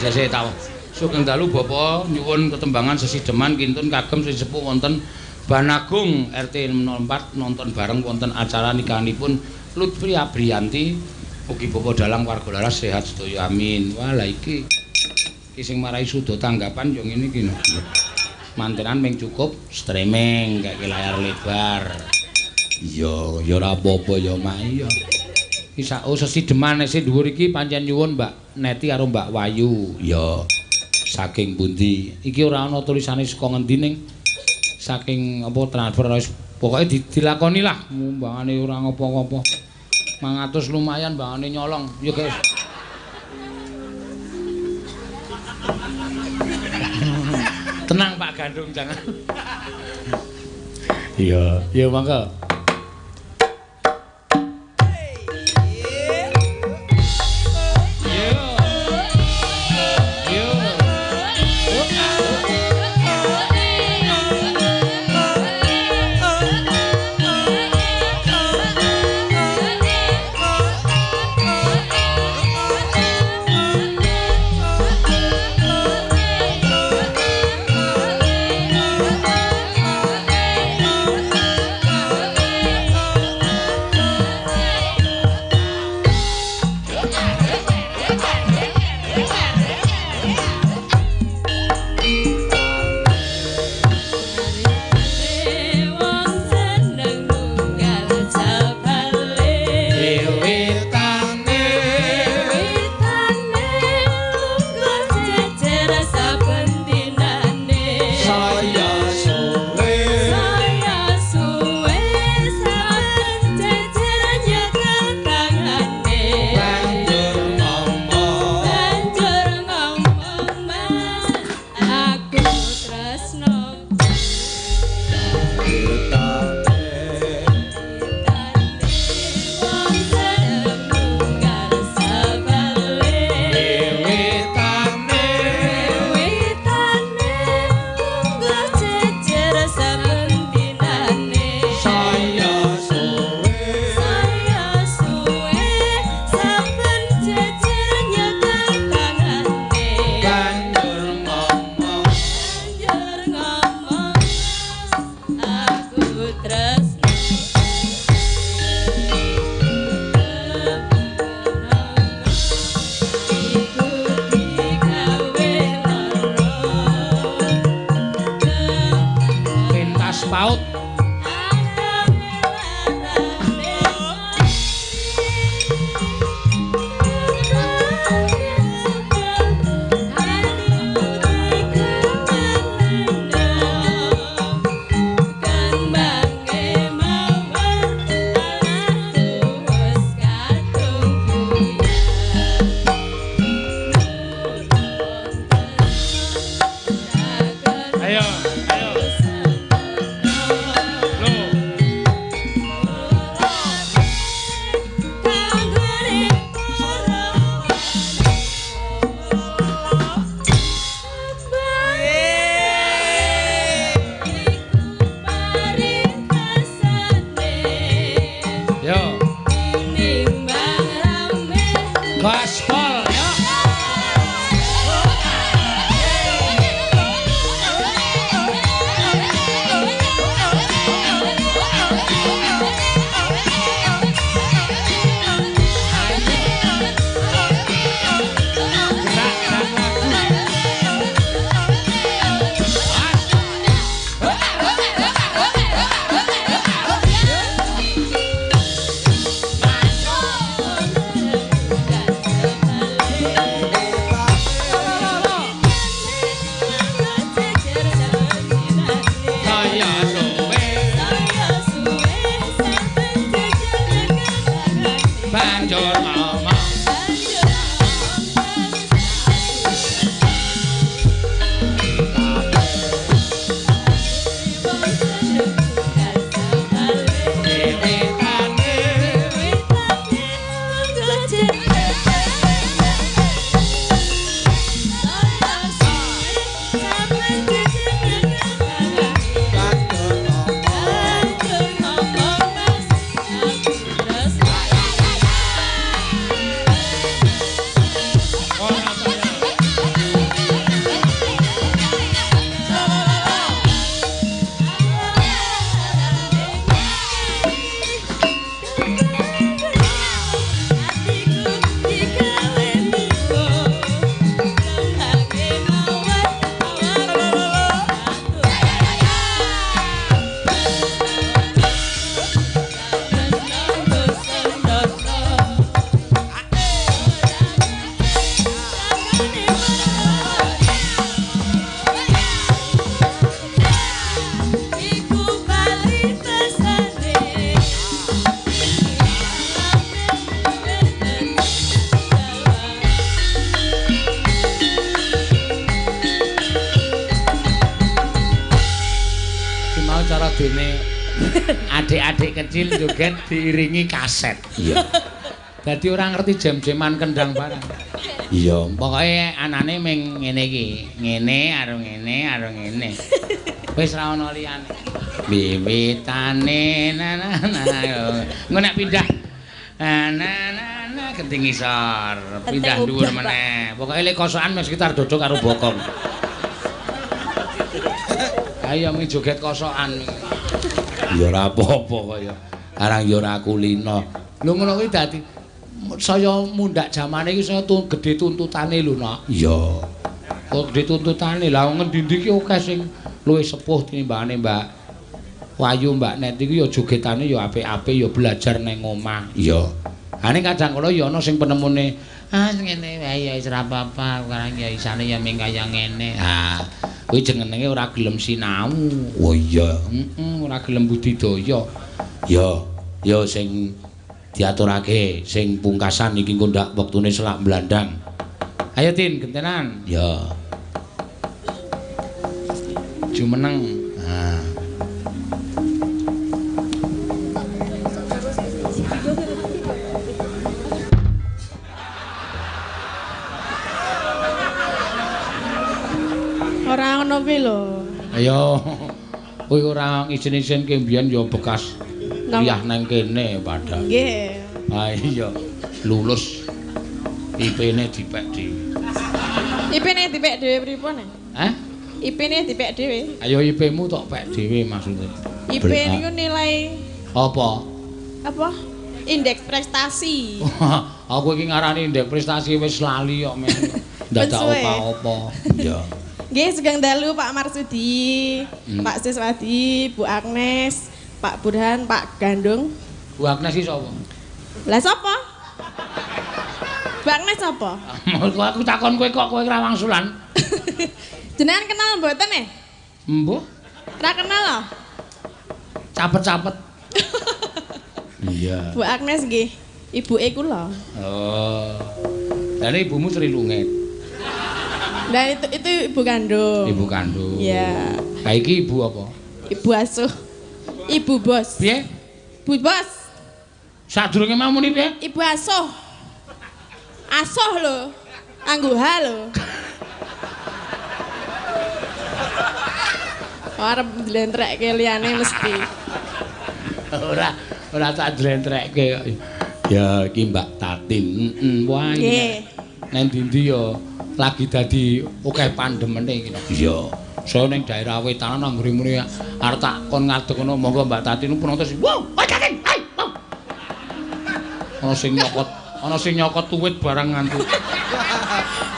Seseh ta. Sugeng dalu Bapak nyuwun ketembangan sesideman kintun kagem sing sepuh wonten Banagung RT 04 nonton bareng wonten acara nikahanipun Lutfi Abriyanti. Mugi Bapak dalang warga laras sehat sedaya amin. Wah lah iki iki sing marai suda tanggapan yo ngene iki no. Mantenan ming cukup streaming kayak layar lebar. Iya, ya ora apa-apa ya Mak iya. Iki sak oh sesideman sing dhuwur iki pancen nyuwun Mbak Neti karo Mbak Wayu. Ya. Saking pundi? Iki ora ana tulisane saka ngendi ning saking apa transfer wis pokoke dilakoni lah mbangane ora ngopo-ngopo. 500 lumayan mbangane nyolong. Ya guys. Tenang Pak Gandung jangan. Iya, ya monggo. Kaya dene adik-adik kecil joget diiringi kaset. Iya. Dadi ora ngerti jam-jaman kendang barang. Iya, pokoke anane ming ngene iki. Ngene karo ngene karo ngene. Wis ra ono liyane. Wiwitane na na na. Engko nek pindah na na na genting ngisor, pindah dhuwur meneh. Pokoke lek kosokan mung sekitar dodok karo bokong. Ayo mung joget kosokan. Ya ora apa-apa kaya. Karang ya ora kulino. Lho ngono kuwi dadi saya mundhak jamane iki saya gedhe tuntutane lho, Nak. Iya. Kok gedhe tuntutane. Lah ngendi-endi iki akeh sing luwih sepuh tinimbangane Mbak Wahyu, Mbak Net iki ya jogetane ya apik-apik ya belajar nang omah. Iya. Ane kadang kala ya ana sing penemune, ah ngene wae ya wis ora apa-apa, karang ya isane ya ming kaya ngene. Ha, kuwi jenenge ora gelem sinau. Oh iya, heeh, ora gelem budidaya. Ya, ya sing diaturake sing pungkasan iki engko ndak wektune selak mblandang. Ayo Tin, gentenan. Ya. Jumeneng. Ha. Ora ngono kuwi lho. Ayo. Kuwi ora isin-isin ke mbiyen ya bekas kuliah nang kene padahal. Nggih. Ha iya, lulus IP-ne dipek dhewe. IP-ne dipek dhewe pripun? Hah? IP-ne dipek dhewe. Ayo IP-mu tok pek dhewe maksudnya. IP niku nilai apa? Apa? Indeks prestasi. Aku iki ngarani indeks prestasi wis lali kok men. Ndadak apa-apa. Iya. Nggih, sugeng dalu Pak Marsudi, Pak Siswadi, Bu Agnes, Pak Burhan, Pak Gandung. Bu Agnes iki sapa? Lah sapa? Bu Agnes sapa? Aku takon kowe kok kowe ora wangsulan. Jenengan kenal mboten e? Mbuh. Ora kenal lho. Capet-capet. Iya. Bu Agnes nggih, ibuke kula. Oh. Lah ibumu Sri Lungit. Nah itu ibu kandung. Ibu kandung. Iya. Lah iki ibu apa? Ibu asuh. Ibu bos. Piye? Bu bos. Sadurunge mau muni piye? Ibu asuh. Asuh lho. Anggo ha lho. Arep njlentrekke liyane mesti. Ora tak njlentrekke kok. Ya iki Mbak Tatin. Heeh. Wah iki. Nang ndi-ndi ya lagi dadi akeh pandemene iki. Iya. Saya ning daerah wetanan anggere muni arep tak kon ngadeg ngono monggo Mbak Tatin penonton sing wow, Mbak Tatin. Hai. Wow. Ana sing nyokot tuwit barang ngantuk.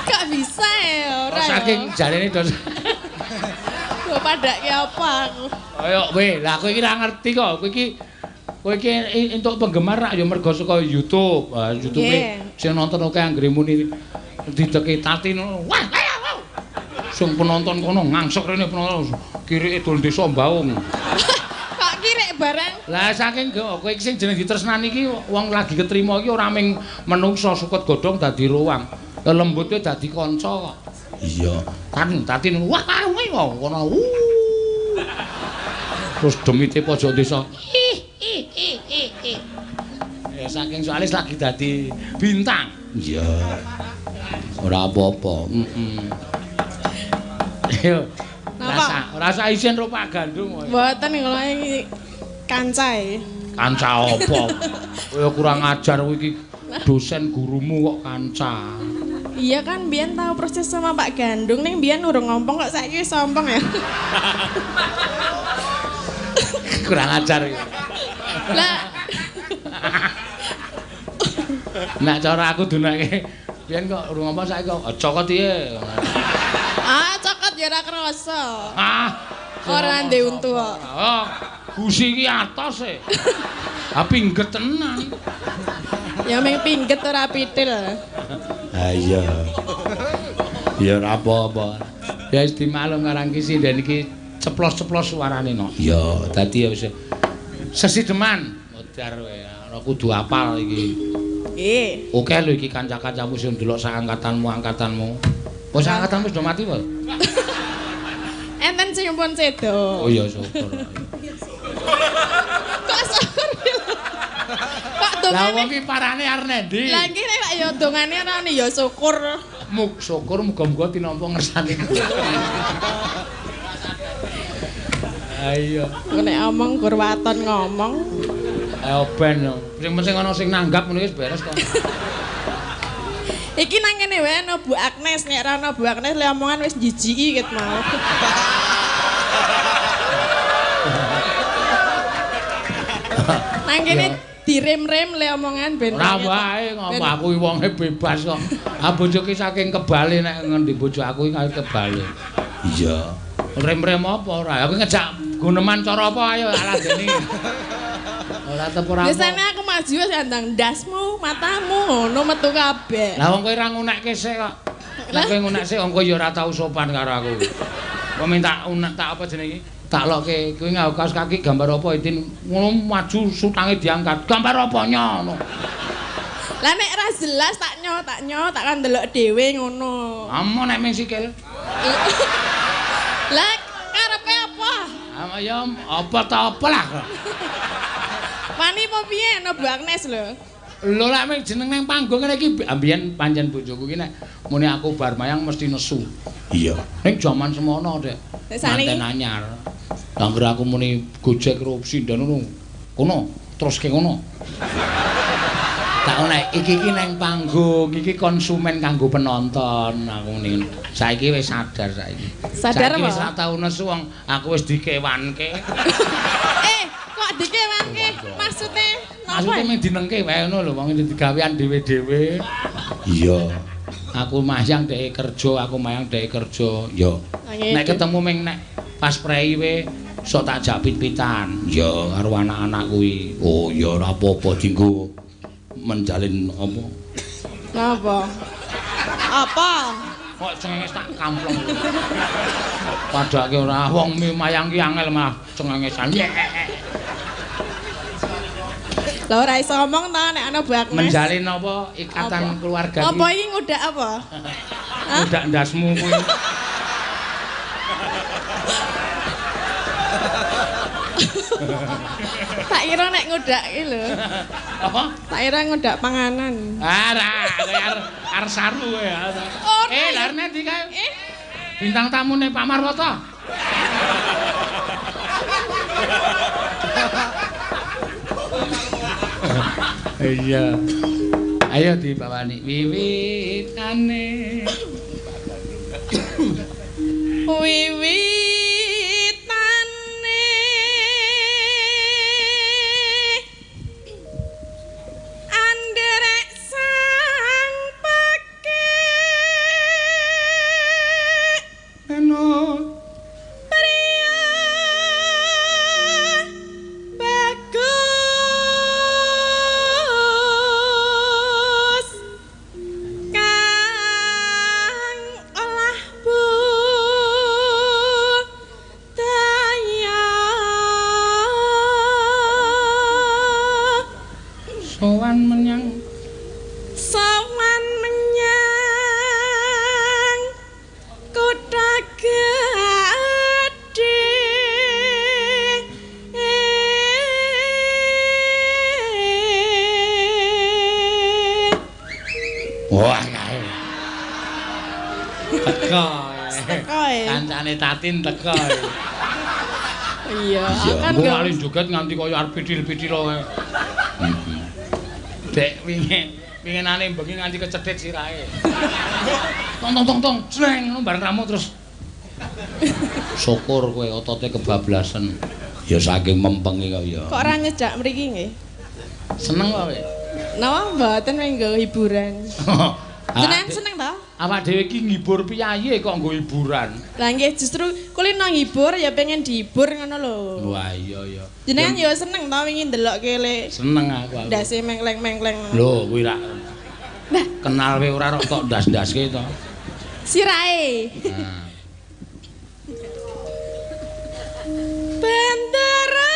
Kok bisa ya ora. Saking jarene dos. Kok padake apa aku. Ayo kowe, lah kowe iki ora ngerti kok. Kowe iki entuk penggemar rak ya mergo saka YouTube. YouTube sing nonton akeh anggere muni dideki Tatin ngono. Wah, wow. Sing penonton kono ngangsek rene penonton kirike dol desa Mbaung. Kok kirik barang? Lah saking kowe iki sing jeneng ditresnani iki wong lagi ketrima iki ora ming menungsa suket godhong dadi ruang. Lembute dadi kanca kok. Iya. Tatin wah kowe kono. Terus demite pojok desa. Ih ih ih ih. Ya saking soalé lagi dadi bintang. Iya. Ora apa-apa. Heeh. Ayo. Rasa isin ro Pak Gandung. Mboten kula iki kancae. Kanca apa? Kowe kurang ajar kowe iki dosen gurumu kok kanca. Iya kan biyen tahu proses sama Pak Gandung ning biyen urung ngompong kok saiki wis sompong ya. Kurang ajar iki. Lah Nek cara aku dunake biyen kok urung ngompong saiki kok cokot piye. Ah, cokot ya ora krasa. Ah, ora ndek untu kok. Oh, gusi iki atos e. Ha pingget tenan. Ya ming pingget ora pitil. Ha iya. Ya ora apa-apa. Ya wis dimaklum karang iki sinden iki ceplos-ceplos suarane no. Iya, dadi ya wis sesideman modar kowe. Ora kudu apal iki. Nggih. Oke lho iki kanca-kancamu sing ndelok sak angkatanmu. Oh, sak angkatanmu wis do mati, Pak? Enten sing pun sedo. Oh iya syukur. Kok syukur lho. Kok Lah dongane? wong iki parane arep nendi? Lah iki nek ya dongane ora ya syukur. Mug syukur muga-muga tinampa ngersane Gusti. Ayo. Nek omong gur waton ngomong. Ayo ben. Sing penting ana sing nanggap ngono wis beres to. Iki nang kene wae ana Bu Agnes, nek ora ana Bu Agnes le omongan wis jijiki ket mau. Nang kene direm-rem le omongan ben. Ora wae ngopo aku iki wonge bebas kok. Ah bojoku saking kebale nek ngendi bojo aku iki kaya kebale. Iya. Rem-rem apa ora? Aku ngejak guneman cara apa ayo aladeni. Ora tep ora. Biasane aku maju wis andang ndasmu, matamu ngono metu kabeh. Lah wong kowe ora ngunekke sik kok. Nek kowe ngunek sik wong kowe ya ora tau sopan karo aku. Kok minta unek tak apa jenenge iki? Tak lokke kowe nganggo kaos kaki gambar apa Itin ngono maju sutange diangkat. Gambar apa nyo ngono. Lah nek ora jelas tak nyo, tak nyo, tak kan ndelok dhewe ngono. Amo nek ming sikil. Lah karepe apa? Ah ya apa ta apa lah. Wani apa piye ana Bu Agnes lho. Lho lek ming jeneng nang panggung ngene iki ambiyen pancen bojoku iki nek muni aku bar mayang mesti nesu. Iya. Ning jaman semono, Dek. Manten anyar. Angger aku muni Gojek karo sinden ngono. Kono, teruske ngono. Tak nek iki iki nang panggung, iki konsumen kanggo penonton aku muni. Saiki wis sadar saiki. Sadar saiki apa? Wis ora tau nesu wong aku wis dikewanke. Kok dikewanke? Maksude napa? Maksude mung dinengke wae ngono lho wong digawean dhewe-dhewe. Iya. Aku mayang dheke kerja, aku mayang dheke kerja. Ya. Nek ketemu ming nek pas prei we sok tak jak pit-pitan. Ya karo anak-anak kuwi. Oh ya ora apa-apa dinggo menjalin apa? Napa? Apa? Kok cengenges tak kamplong. Padake ora wong mayang ki angel malah cengengesan. Lah ora iso ngomong ta nek ana Bu Agnes. Menjalin apa ikatan apa? Keluarga ki. Apa iki ngudak apa? Ngudak ndasmu kuwi. Tak kira nek ngudak iki lho. Apa? Tak kira ngudak panganan. Ora, kowe arep saru kowe. Eh, lha arep ndi kae? Bintang tamune Pak Marwoto. Iya. Ayo dibawani wiwitane. Wiwitane anderek sang pake manut pria bagus kang olah budaya sowan menyang sowan menyang kutha gedhe. Wah kae. Teko. Teko e. Kancane Tatin teko. Iya, kan engko lali joget nganti kaya arep pitil-pitil wae. Dek wingi winginane bengi nganti kecethit sirahe. Tong tong tong tong, sleng ngono bareng ramu terus. Syukur kowe otote kebablasan. Ya saking mempengi kok ya. Kok ora nyejak mriki nggih? Seneng kok kowe. Napa mboten menggo hiburan. Jenengan seneng ta? Awak dhewe iki ngibur piyayi kok nggo hiburan. Lah nggih justru kulino ngibur ya pengen dihibur ngono lho. Wah iya iya. Jenengan ya seneng ta wingi ndelok kele. Seneng aku. Ndase mengkleng-mengkleng. Lho kuwi rak. Kenal we ora kok ndas-ndaske to. Sirahe. Nah. Bendera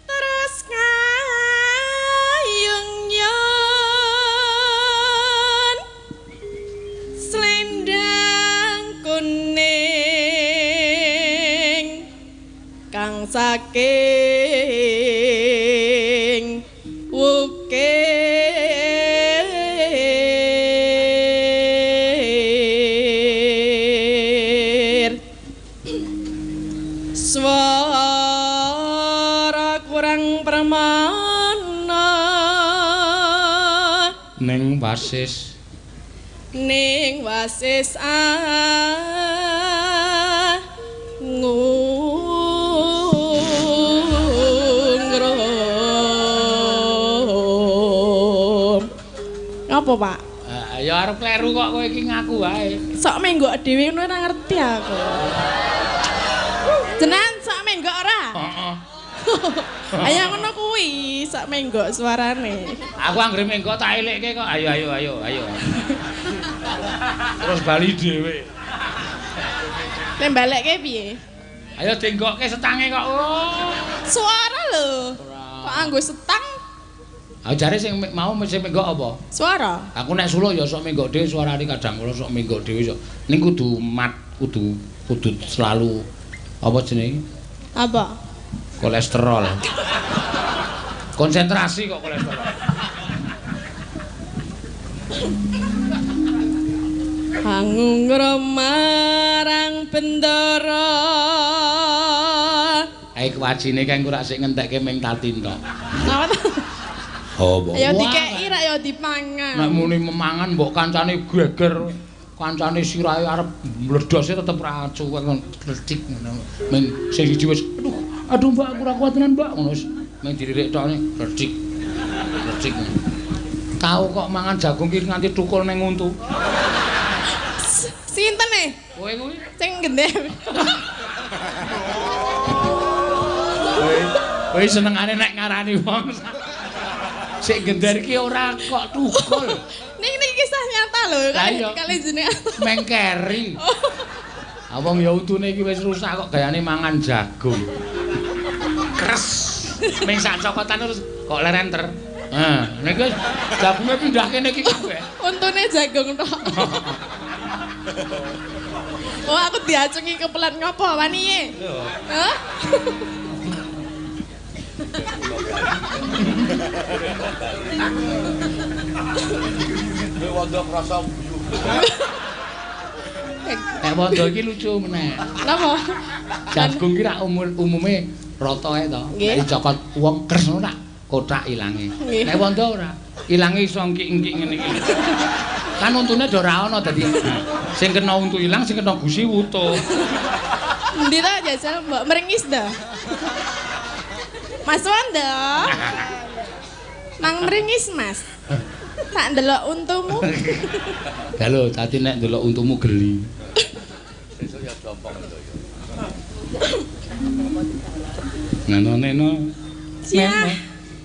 terus ngayung nyon selendang kuning saking wukir swara kurang permana ning wasis ning wasis angungrum. Apa, Pak? Ya arep kleru kok kowe iki ngaku wae. Sok menggok dhewe ngono ora ngerti aku. Jenengan sok menggok ora? Heeh. Ayo ngono kuwi, sok menggok suarane. Aku anggere menggok tak elekke kok. Ayo ayo ayo ayo. Terus bali dhewe. Nek balekke piye? Ayo denggokke setange kok. Oh. Suara lho. Kok anggo setang? Ah jare sing mau sing menggok apa? Suara. Aku nek suluk ya sok menggok dhewe suarane kadang kala sok menggok dhewe sok. Ning kudu mat, kudu selalu apa jenenge? Apa? Kolesterol. Konsentrasi kok kolesterol. Angungrum marang bendara. Ae kwajine kang ora sik ngentekke ming tatin tok. Napa to? Oh, ya dikeki rak ya dipangan. Nek muni memangan mbok kancane geger, kancane sirahe arep mledhose tetep ra acuh kledik ngono. Ming sing siji wis aduh, aduh Mbak aku ora kuat tenan Mbak ngono wis ming diririk tok kledik. Kledik. Tau kok mangan jagung ki nganti tukul ning untu. Sinten e? Kowe kuwi sing gendhe. Kowe senengane nek ngarani wong. Sik gender iki ora kok tukul. Niki niki kisah nyata lho, kali jenengan. Mengkeri. Ah wong ya untune iki wis rusak kok gayane mangan jagung. Kres. Ming sak cokotan terus kok leren ter. Nah, niki jagunge pindah kene iki kabeh. Untune jagung tok. Oh, aku diacungi kepelan ngopo waniye? Hah? Kowe wondo krasa guyu. Nek wondo iki lucu meneh. Napa? Jagung ki rak umume rata ae to. Nek dicokot wong kres ngono rak kothak ilange. Nek wondo ora, ilange iso engkik-engkik ngene iki. Kan untune do ora ana dadi sing kena untu ilang, sing kena gusi wutuh. Endi ta jajal mbok meringis ta? Mas Wanda. Mang meringis, Mas. Tak ndelok untumu. Lah lho, tadi nek ndelok untumu geli. Sesuk ya dompong to ya. Neno neno. Sia.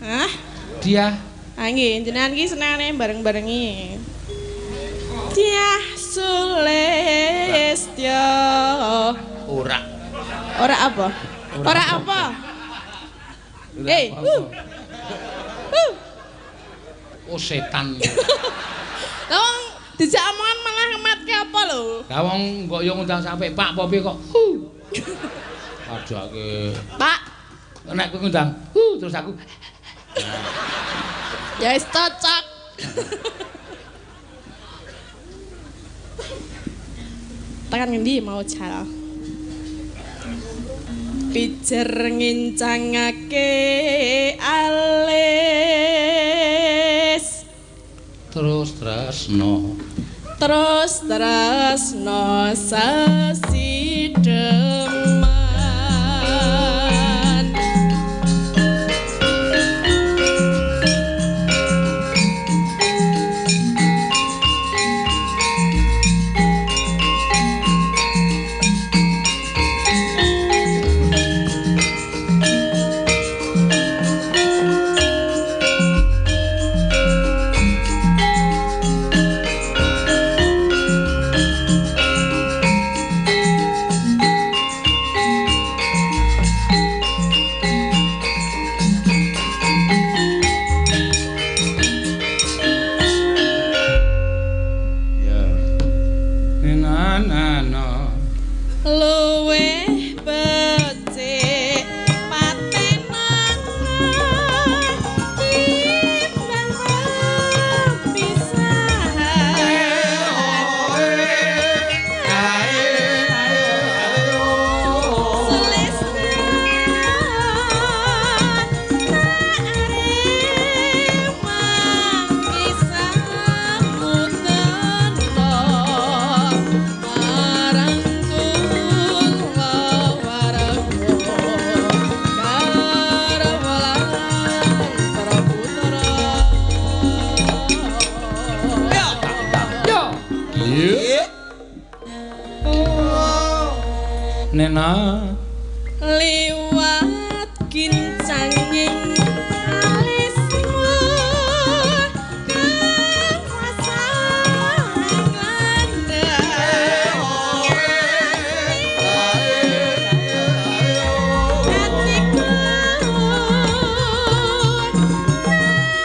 Hah? Dia. Ah nggih, jenengan iki senengane bareng-barengi. Dia Sulistya. Ora. Ora apa? Ora apa? Hei, Oh setan. Lah wong dijak omongan malah ngematke apa lho? Lah wong mbok yo ngundang sampe Pak apa piye kok. Padake. Pak, nek kowe ngundang, hu terus aku. Ya wis cocok. Tekan ngendi mau jal? Pijer ngincangake alis terus tresno terus tresno sesideman. Luwih becik Nena liwat kincanging alismu kang wasang landheng atiku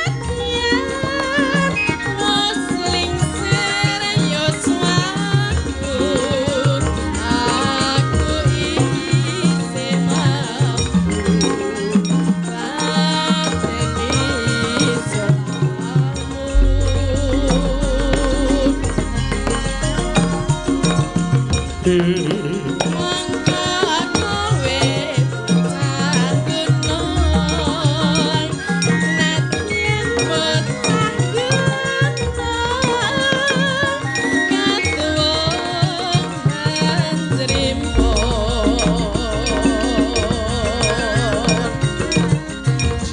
nadyan musling serius waku aku isih mampu pateni selamu. Mongko kowe bocah gunung, nadyan bocah gunung, katuwung hanjrimpun.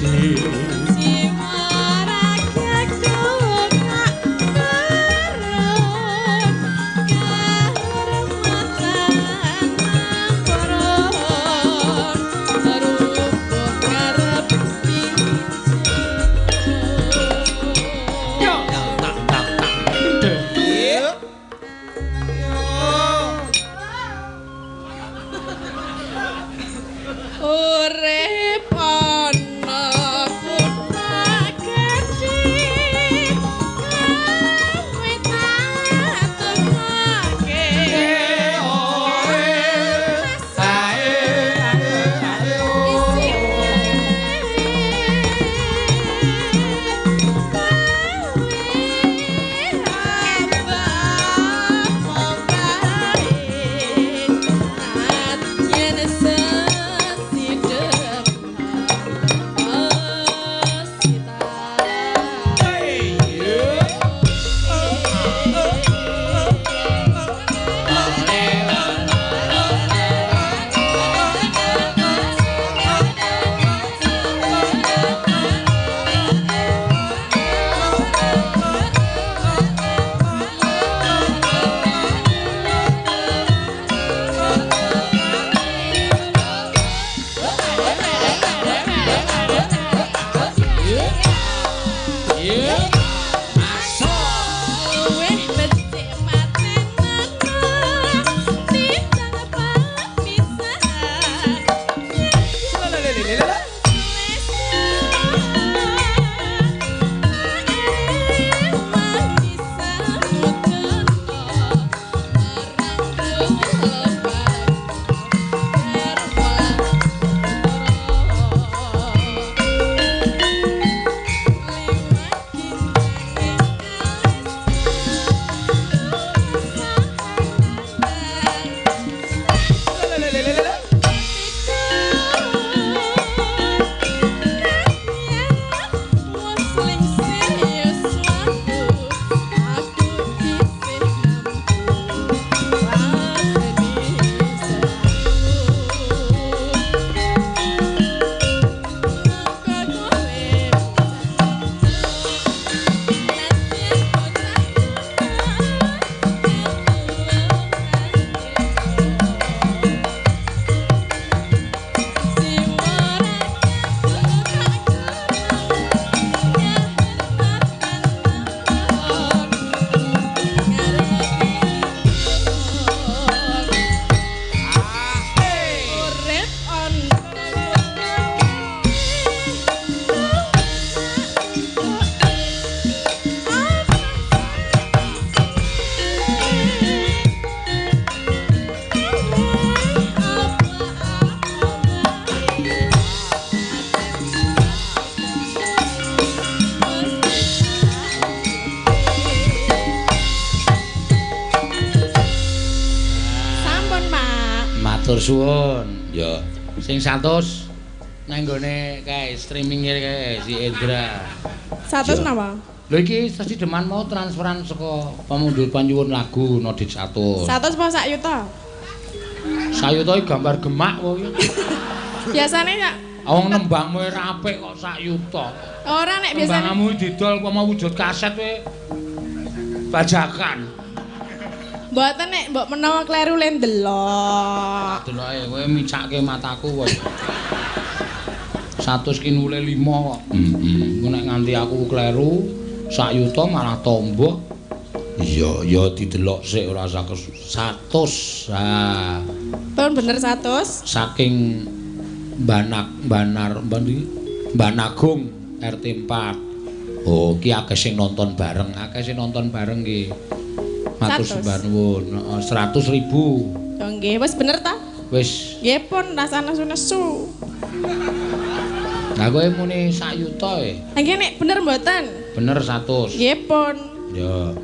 Jiwa ragaku tak turun, kahormatan namporon, rubuh karep pincun. Tak tak tak. Urip ana kutha gedhe kowe tak tukake. Luwih becik matenana timbang papisahan. Sampun, Pak. Matur suwun. Ya. Sing 100 nang nggone kae streaming kae si Endra. 100 napa? Lho iki sesideman mau transferan saka pamundhut panyuwun lagu Nodit 100. 100 apa sak yuta? Sayuta iki gambar gemak wae iki. Biasane sak Wong nembangmu ora apik kok sak yuta. Ora nek biasane Nembangmu didol umpama wujud kaset kowe bajakan. Mboten nek mbok menawa kleru le ndelok. Deloke kowe micake mataku kok. 100 ki nule 5 kok. Heeh. Engko nek nganti aku kleru sak yuta malah tombo. Iya, ya didelok sik ora usah 100. Ha. Pun bener 100. Saking Banak Banar Bandi Banagung RT 4. Oh, ki akeh sing nonton bareng, akeh sing nonton bareng ki. Matur sembah nuwun. Heeh, 100.000. Oh nggih, wis bener ta? Wis. Nggih pun rasane nesu-nesu. Lah kowe muni sak yuta e. Nggih nek bener mboten? Bener 100. Nggih pun. Ya.